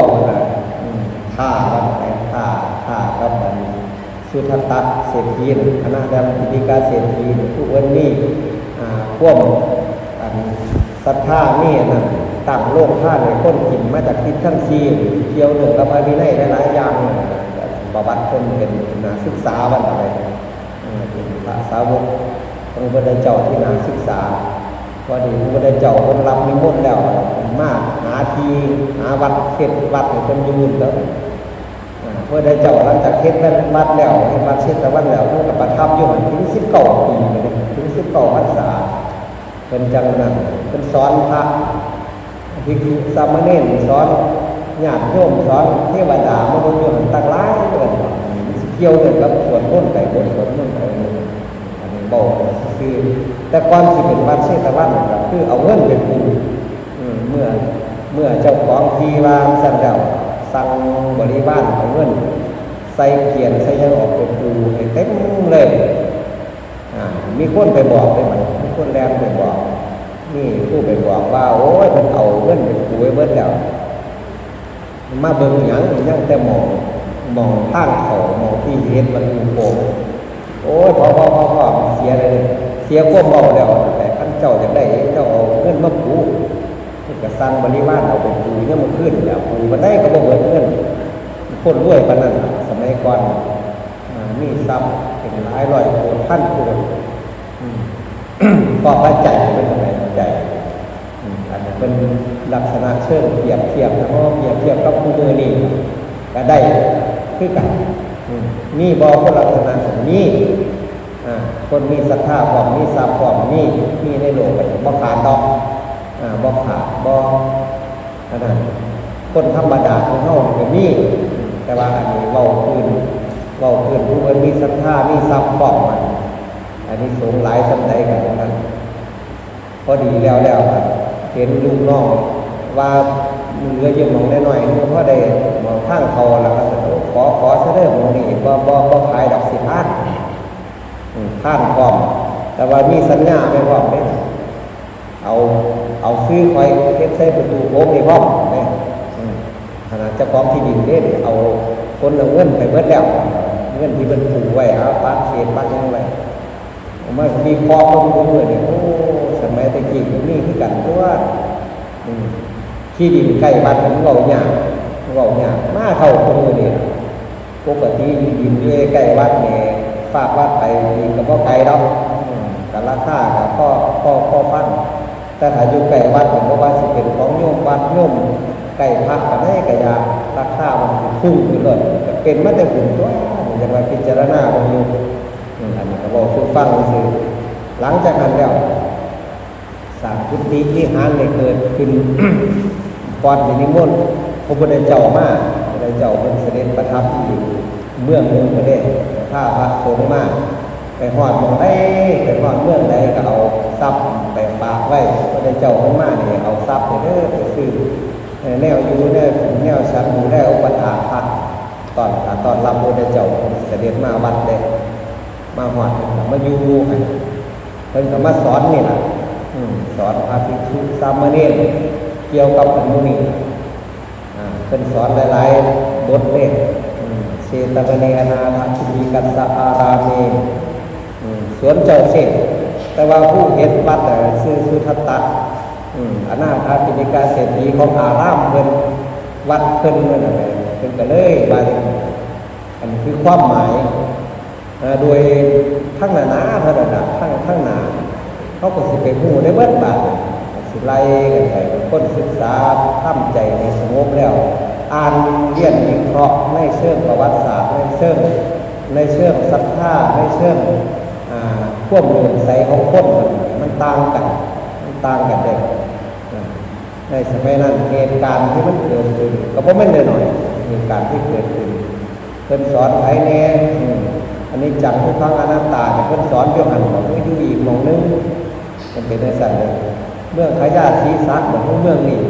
อืม ถ้ากันไป ถ้า ถ้ากับอันสุทัตตะเศรษฐีน่ะ อนาถปิณฑิกะเศรษฐีน่ะ ผู้เพิ่นมี อ่า ความ อันศรัทธา มีอันนั้น ตั้งโรงทานให้คนกินมาจากทิศทั้งสี่ เกี่ยวเนื่องกับพระวินัยหลายๆอย่าง ประวัติเพิ่นเป็นน่าศึกษา ว่าซั่นไป เออ เป็นพระสาวกของพระพุทธเจ้าที่น่าศึกษา พอดีพระพุทธเจ้าเพิ่นรับนิมนต์แล้ว มาหาที่หาวัด เฮ็ดวัดให้เพิ่นอยู่แล้ว อ่า พระพุทธเจ้าหลังจากเฮ็ดวัดแล้ว เฮ็ดวัดเชตวันแล้ว เพิ่นก็ประทับอยู่หั่นถึงสิบเก้าปีเลย ถึงสิบเก้าพรรษา เพิ่นจั่งนั้น เพิ่นสอนพระ ภิกษุสามเณร สอนญาติโยม สอนเทวดามนุษย์อยู่หั่นตั้งหลายเรื่อง มันสิเกี่ยวเรื่องกับสวดมนต์ไป บทสวดมนต์ไป อันนี้เว้าซื่อๆ แต่ก่อนสิเป็นวัดเชตวันก็คือเอาเงินไปผูก อืม เมื่อ เมื่อเจ้าของที่ว่าซั่นแล้ว สั่งบริวารเอาเงินใส่เกวียนใส่หยังออกไปผูกให้เต็มเลย อ่า มีคนไปบอกได้ไหม มีคนแล่นไปบอก มีผู้ไปบอกว่า โอ้ย มันเอาเงินไปผูกไว้เบิดแล้ว มาเบิ่งหยัง ยังแต่หม่อง หม่องทางเข้า หม่องที่เฮ็ดมันผูกโป่ง โอ้ย พอ พอ พอ พอ มันเสียเลย เสียความเว้าแล้ว แต่คันเจ้าอยากได้ เจ้าเอาเงินมาผูก เพิ่นก็สั่งบริวารเอาไปผูกยามมื้อคืน แล้วผูกปานใดก็บ่เบิดเงิน คนรวยปานนั้นล่ะ สมัยก่อน อ่า มีทรัพย์เป็นหลายร้อยโกด พันโกด อืม ก็ปัจจัยเป็นอะไร ปัจจัย อืม อันนี้เป็นลักษณะเชิงเปรียบเทียบนะ เพราะว่าเปรียบเทียบกับคู่มือนี่ก็ได้คือกัน อืม มีบ่คนลักษณะแบบนี้ อ่า คนมีศรัทธาพร้อม มีทรัพย์พร้อม มี มีในโลกก็บ่ขาดดอก อ่า บ่ขาด บ่ อันนั้น คนธรรมดาคือเฮาก็มี แต่ว่าอันนี้เว้าพื้น เว้าพื้นผู้เพิ่นมีศรัทธา มีทรัพย์พร้อม อันนี้สงส์หลายส่ำใดกันนั้น พอดีแล้วแล้วครับ เห็นลูกน้องว่าเหลืออยู่หม่องน้อยๆ นึงพอได้หม่องทางเข้าแล้วก็สะดวก ขอ ขอซะเด้อหม่องนี้ บ่ บ่ บ่ขายดอก สิทาน อืม ทานพร้อม แต่ว่ามีสัญญาไว้พร้อมเด้ เอา เอาซื้อข่อยเฮ็ดใส่ประตูโค้งนี่พร้อมเด้ อืม ขนาดเจ้าของที่ดินเด้ เอาคนเอาเงินไปเบิดแล้ว เงินที่เพิ่นผูกไว้ เอาปักเขตปักหยังไว้ เอามาวิเคราะห์เบิ่งทุกมื้อนี่ โอ้ สมัยแต่กี้มันมีคือกันตัว อืม ที่ดินใกล้วัดมันเว้ายาก เว้ายาก มาเท่าทุกมื้อนี่ล่ะ ปกติอยู่ดินอยู่ใกล้วัดนี่ ฝากวัดไปนี่ก็บ่ไกลดอก อืม ก็ราคาก็พอ พอ พอฟัง แต่ถ้าอยู่ใกล้วัดนี่ บ่ว่าสิเป็นของโยมวัดโยมใกล้พระปานใดก็อย่า ราคามันสิพุ่งขึ้นโลด ก็เป็นมาแต่บุญตัว อยากว่าพิจารณาเบิ่งอยู่ อืม อันนี้ก็เว้าสู่ฟังซื่อๆ หลังจากนั้นแล้ว สร้างกุฏิวิหารให้เกิดขึ้น ก่อนสินิมนต์พระพุทธเจ้ามา พระพุทธเจ้าเพิ่นเสด็จประทับอยู่เมืองหนึ่งเพิ่นเด้ พาพระสงฆ์มา ไปฮอดหม่องใด ไปฮอดเมืองใดก็เอาทรัพย์ไปฝากไว้ พระพุทธเจ้าเพิ่นมานี่เอาทรัพย์ไปเด้อ ไปซื้อ เอ่อ แนวอยู่แนวกินแนวฉัน ดูแลอุปถากพระ ต้อน ต้อนรับพระพุทธเจ้าเสด็จมาวัดเด้ มาฮอดก็มาอยู่หั่น เพิ่นก็มาสอนนี่ล่ะ อืม สอนพระภิกษุสามเณรเกี่ยวกับอันนี้ อ่า เพิ่นสอนหลายๆบทเด้ อืม เชตวเน อนาถปิณฑิกัสสะอารามเม อืม สวนเจ้าเชษฐ แต่ว่าผู้เฮ็ดวัดน่ะชื่อสุทัตตะ อืมอนาถาปิณฑิกาเศรษฐีของอารามเพิ่น วัดเพิ่นนั่นน่ะแหม เพิ่นก็เลยว่า อันนี้คือความหมาย อ่าโดยทั้งหนาๆเท่านั้นน่ะทั้งทั้งหนา เขาก็สิไปฮู้ได้เบิดบาด สิไล่กันไป คนศึกษาทำใจให้สงบแล้ว อ่านเรียนวิเคราะห์ในเชิงประวัติศาสตร์ ในเชิง ในเชิงศรัทธา ในเชิง อ่า ความเลื่อมใสของคน มันต่างกัน มันต่างกันเด้ ในสมัยนั้นเหตุการณ์ที่มันเกิดขึ้น ก็บ่แม่นน้อยๆเหตุการณ์ที่เกิดขึ้น เพิ่นสอนไผแหน่ อืม อนิจจัง ทุกขัง อนัตตาเนี่ย เพิ่นสอนอยู่หั่นบ่ คืออยู่อีกหม่องหนึ่ง มันเป็นจั่งซั่นเด้ เมืองพญาศรีสัตตบุ เมืองนี้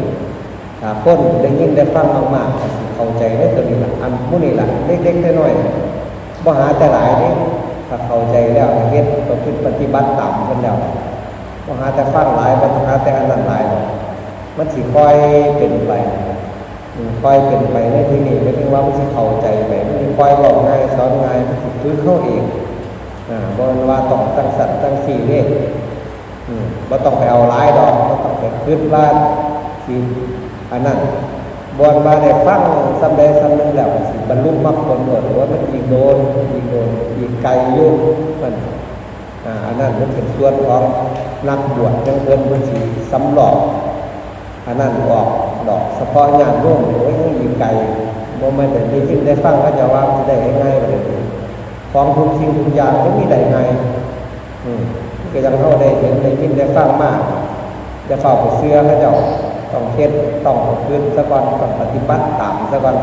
ถ้าคนได้ยินได้ฟังมากๆ ก็สิเข้าใจในตัวนี้ล่ะ อันหมู่นี้ล่ะ เล็กๆน้อยๆ บ่หาแต่หลายเด้ ถ้าเข้าใจแล้วเฮ็ด ประพฤติปฏิบัติตามเพิ่นแล้ว บ่หาแต่ฟังหลาย บ่หาแต่อันนั้นหลาย มันสิค่อยเป็นไป อืม ค่อยเป็นไปในที่นี้ หมายถึงว่ามันสิเข้าใจไป มันสิค่อยเว้าง่าย สอนง่าย มันสิฝึกเฮาเอง อ่า บ่แม่นว่าต้องจั่งซั้นจั่งซี้เด้ อืม บ่ต้องไปเอาหลายดอก บ่ต้องไปคิดว่าสิอันนั้น บ่แม่นว่าได้ฟังส่ำใดส่ำหนึ่งแล้วสิบรรลุมรรคผลโลด โอ้ย มันอีกโดน อีกโดน อีกไกลอยู่ มัน อ่า อันนั้นมันเป็นส่วนของนักบวช จั่งเพิ่น เพิ่นสิสำรอก อันนั้นออกดอก เฉพาะญาติโยม โอ้ย ยังอีกไกล บ่แม่นได้ยินได้ฟังเขาเจ้าว่าสิได้ง่ายๆ ปานนี้ ของทุกสิ่งทุกอย่างบ่มีได้ง่าย อืม ก็จั่งเฮาได้เห็นได้ยินได้ฟังมา อย่าฟ้าวไปเชื่อเขาเจ้า ต้องเฮ็ด ต้องประพฤติซะก่อน ต้องปฏิบัติตามซะก่อน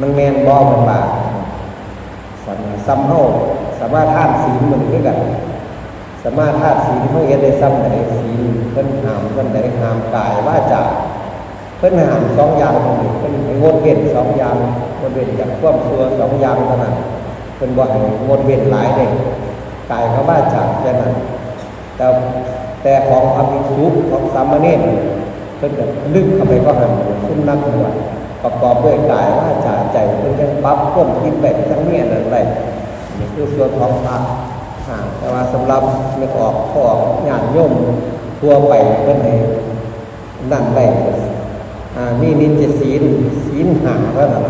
มันแม่นบ่ เพิ่นว่า ส่ำ ส่ำเฮาสมาทานศีลมื้อนี้คือกัน สมาทานศีลเฮาเฮ็ดได้ส่ำใด ศีลเพิ่นห้ามส่ำใด ห้ามกายวาจา เพิ่นห้ามสองอย่างเท่านี้ เพิ่นให้งดเว้นสองอย่าง งดเว้นจากความชั่วสองอย่างเท่านั้น เพิ่นบ่ให้งดเว้นหลายเด้ กายกับวาจาแค่นั้น แต่ แต่ของพระภิกษุ ของสามเณร เพิ่นก็ลึกเข้าไปกว่าหั่น ซุมนักบวช ประกอบด้วยกาย วาจา ใจ เพิ่นจั่งปรับความคิดไว้ จั่งมีอันนั้นไว้ นี่คือส่วนของพระ อ่า แต่ว่าสำหรับนึกออก พวกญาติโยมทั่วไป เพิ่นให้นั่นไว้ อ่า มีนิจศีล ศีลห้าเท่านั้น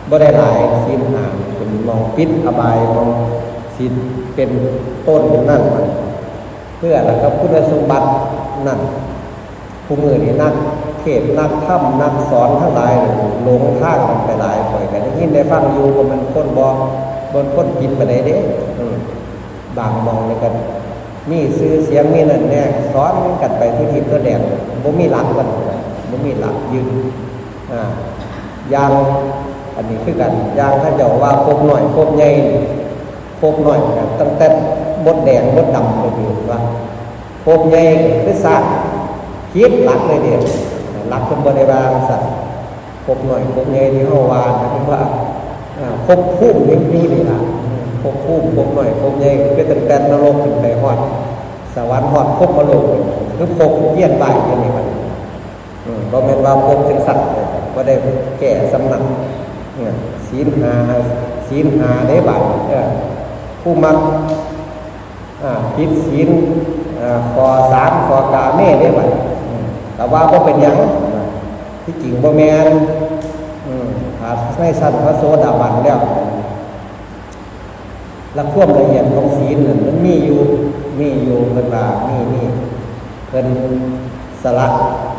บ่ได้หลาย ศีลห้าเป็นหม่องปิดอบาย หม่องสิเป็นต้นนั่น เพื่อแล้วก็คุณสมบัตินั่น ผู้มื้อนี้นักเทศน์ นักธรรม นักสอนทั้งหลายหลงทางกันไปหลาย ข้อยก็ได้ยินได้ฟังอยู่ บ่แม่นคนบ่ บ่แม่นคนผิดปานใดเด้ อืม บางหม่องนี่ก็มีชื่อเสียง มีนั่นแน่ สอนกันไปทั่วทิศทั่วแดน บ่มีหลักมัน บ่มีหลักยึด อ่า อย่าง อันนี้คือกัน อย่างเขาเจ้าว่าภพน้อยภพใหญ่ ภพน้อยก็ตั้งแต่มดแดงมดดำไปอยู่ว่า ภพใหญ่คือสร้างผิดหลักเลยเด้ หลักเพิ่นบ่ได้ว่าจั่งซั้น ภพน้อยภพใหญ่ที่เฮาว่านะ เพิ่นว่า อ่า ภพภูมินี่อยู่นี่ล่ะ ภพภูมิ ภพน้อยภพใหญ่ คือตั้งแต่นรกขึ้นไปฮอดสวรรค์ ฮอดพรหมโลก คือภพเวียนว่ายอยู่นี่บัดนี้ อืม บ่แม่นว่าภพจั่งซั้น บ่ได้แก้ส่ำนั้น เนี่ย ศีลห้า ศีลห้าเด้บาด เออ ผู้มัก อ่า ผิดศีล อ่า ข้อสาม ข้อกาเมเด้บัด อืม แต่ว่าบ่เป็นหยัง ที่จริงบ่แม่น อืม ถ้าในชั้นพระโสดาบันแล้ว และความละเอียดของศีลนั่นมันมีอยู่ มีอยู่ เพิ่นว่ามี มี เพิ่นสละ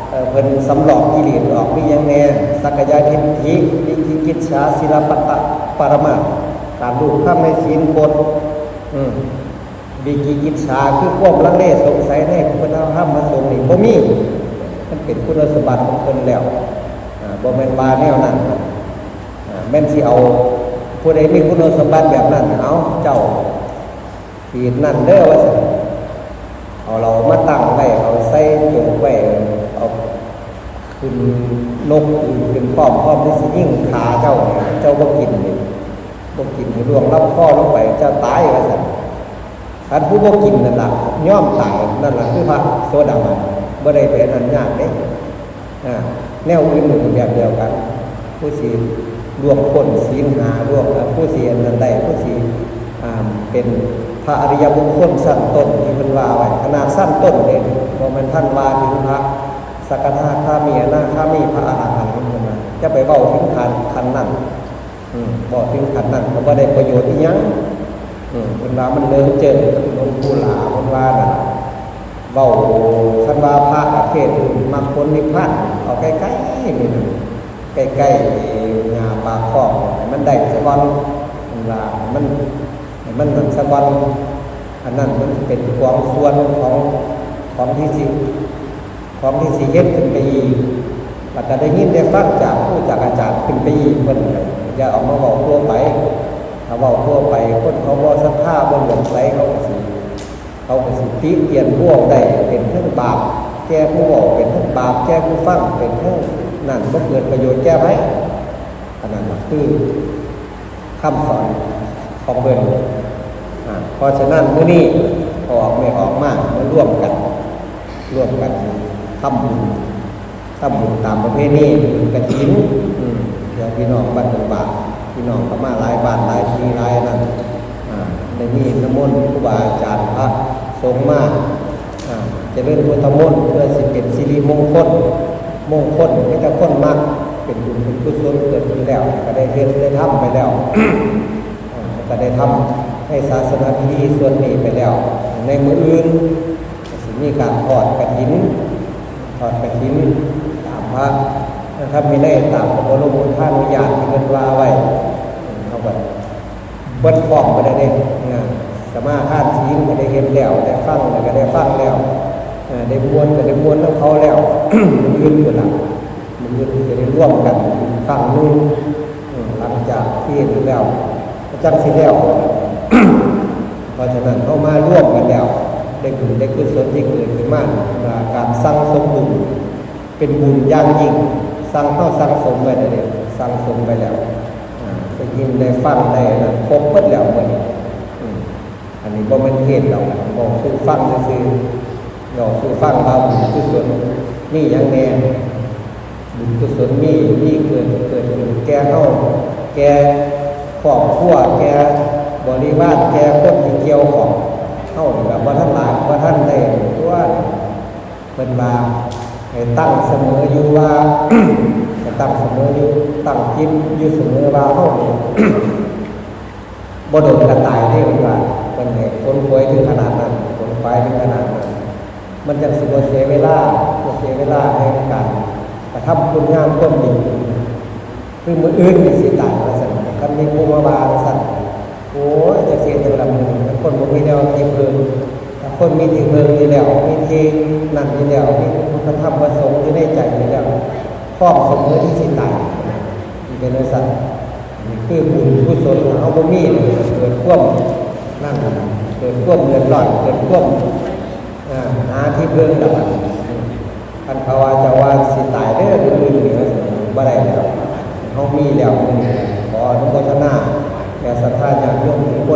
เอ่อ เพิ่นสำรอกกิเลสออก มีหยังแน่ สักกายทิฏฐิ วิจิกิจฉา ศีลปตะปรามาส การลูบคลำในศีลพจน์ อืม วิจิกิจฉา คือความลังเลสงสัยในพระพุทธธรรมพระสงฆ์นี่บ่มี มันเป็นคุณสมบัติของเพิ่นแล้ว อ่า บ่แม่นว่าแนวนั้น อ่า แม่นสิเอา ผู้ใดมีคุณสมบัติแบบนั้น เอา เจ้า ขีดนั่นเด้อว่าซั่น เอาเหล้ามาตั้งไว้ เอาใส่โจกไว้ เอาขึ้นนกขึ้นพร้อม พร้อมที่สิยิงฆ่าเจ้านี่ เจ้าบ่กินนี่ บ่กินให้ล่วงลำคอลงไป เจ้าตายว่าซั่น คันผู้บ่กินนั่นล่ะ ยอมตาย นั่นล่ะคือพระโสดาบัน บ่ได้ไปอันนั้นยากเด้ อ่า แนวอื่นมันก็แบบเดียวกัน ผู้สิล่วงพ้นศีลห้า ล่วง อ่า ผู้สิอันนั้นได้ ผู้สิ อ่า เป็นพระอริยบุคคลชั้นต้นที่เพิ่นว่าไว้ ขนาดชั้นต้นเด้ บ่แม่นทันว่าถึง สกทาคามี อนาคามี พระอรหันต์เพิ่นว่า จะไปเว้าถึงขั้น ขั้นนั้น อืม เว้าถึงขั้นนั้นก็บ่ได้ประโยชน์อิหยัง อืม เพิ่นว่ามันเลิงเจิง หลวงปู่หลาเพิ่นว่าน่ะ เว้า คันว่าพระประเภทมักผลนิพพาน เอาใกล้ๆ นี่นะ ใกล้ๆ หญ้าปากคอก ให้มันได้ซะก่อน เพิ่นว่า ให้มัน ให้มันนั่นซะก่อน อันนั้นมันเป็นของส่วนของ ของที่สิ ของที่สิเฮ็ดขึ้นไปอีก แล้วก็ได้ยินได้ฟังจากครูจากอาจารย์ขึ้นไปอีก เพิ่นก็อย่าเอามาเว้าทั่วไป ถ้าเว้าทั่วไป คนเขาบ่ศรัทธา บ่เลื่อมใส เขาก็สิ เขาก็สิติเตียนผู้เว้าได้ เป็นทั้งบาปแก่ผู้เว้า เป็นทั้งบาปแก่ผู้ฟัง เป็นทั้งนั่น บ่เกิดประโยชน์แก่ไผ อันนั้นน่ะคือ คำสอนของเพิ่น อ่า เพราะฉะนั้นมื้อนี้พ่อออกแม่ออกมา มาร่วมกัน ร่วมกันทำบุญ ทำบุญตามประเพณีบุญกฐิน อืม เดี๋ยวพี่น้องบ้านดงบาก พี่น้องก็มาหลายบ้านหลายที่หลายนั่น อ่า ได้มีน้ำมนต์ครูบาอาจารย์พระสงฆ์มา อ่า เจริญพุทธมนต์ เพื่อสิเป็นสิริมงคล มงคล มีแต่คนมัก เป็นบุญเป็นกุศลเกิดขึ้นแล้ว ก็ได้เฮ็ดได้ทำไปแล้ว อ่า ก็ได้ทำในศาสนพิธีส่วนนี้ไปแล้ว ในมื้ออื่นก็สิมีการทอดกฐิน ทอดกฐินตามพระธรรมวินัย ตามพระบรมพุทธานุญาตที่เพิ่นว่าไว้ เฮาก็เบิดพร้อมไปแล้วเด้ นะ สมาทานศีลก็ได้เฮ็ดแล้ว ได้ฟังก็ได้ฟังแล้ว เอ่อ ได้ม่วนก็ได้ม่วนนำเขาแล้ว มื้ออื่นพุ้นล่ะ มื้ออื่นจะได้ร่วมกันอีกครั้งหนึ่ง อืม หลังจากที่เฮ็ดแล้ว ก็จั่งสิแล้ว เพราะฉะนั้นเฮามาร่วมกันแล้ว ได้บุญได้กุศลที่เกิดขึ้นมา การสั่งสมบุญ เป็นบุญอย่างยิ่ง สั่งเฮาสั่งสมไว้แล้วเด้ สั่งสมไว้แล้ว อ่า ได้ยินได้ฟังได้นะ ครบเบิดแล้วมื้อนี้ อืม อันนี้บ่แม่นเทศน์ดอก เว้าสู่ฟังซื่อๆ เว้าสู่ฟังว่าบุญกุศลมีหยังแน่ บุญกุศลมี มีเกิด เกิดขึ้นแก่เฮา แก่ครอบครัว แก่บริวาร แก่คนที่เกี่ยวข้อง เฮานี่ล่ะบ่ทันหลาย บ่ทันได้ตัว เพิ่นว่าให้ตั้งเสมออยู่ว่า ให้ตั้งเสมออยู่ ตั้งจิตอยู่เสมอว่าเฮานี่ บ่โดนก็ตายเด้ เพิ่นว่า เพิ่นให้ขนขวายถึงขนาดนั้น ขนขวายถึงขนาดนั้น มันจั่งสิบ่เสียเวลา บ่เสียเวลาในการกระทำคุณงามความดี คือมื้ออื่นนี่สิตายว่าซั่น คันมีผู้มาว่าว่าซั่น โอ้ย จักสิเฮ็ดจั่งใดล่ะมื้อนี้ คนบ่มีแนวที่พึ่ง ถ้าคนมีที่พึ่งอยู่แล้ว มีที่นั่นอยู่แล้ว มีพระพุทธธรรมพระสงฆ์อยู่ในใจอยู่แล้ว พร้อมเสมอที่สิตาย นี่เป็นจั่งซั่น นี่คือบุญกุศล ถ้าเฮาบ่มี เกิดความนั่น เกิดความเดือดร้อน เกิดความ อ่า หาที่พึ่งแล้วบัดนี้ คันเขาว่าเจ้าว่าสิตายเด้อ มื้ออื่นนี่ว่าซั่น บ่ได้แล้ว เฮามีแล้วมื้อนี้ ขออนุโมทนาแก่ศรัทธาญาติโยมทุก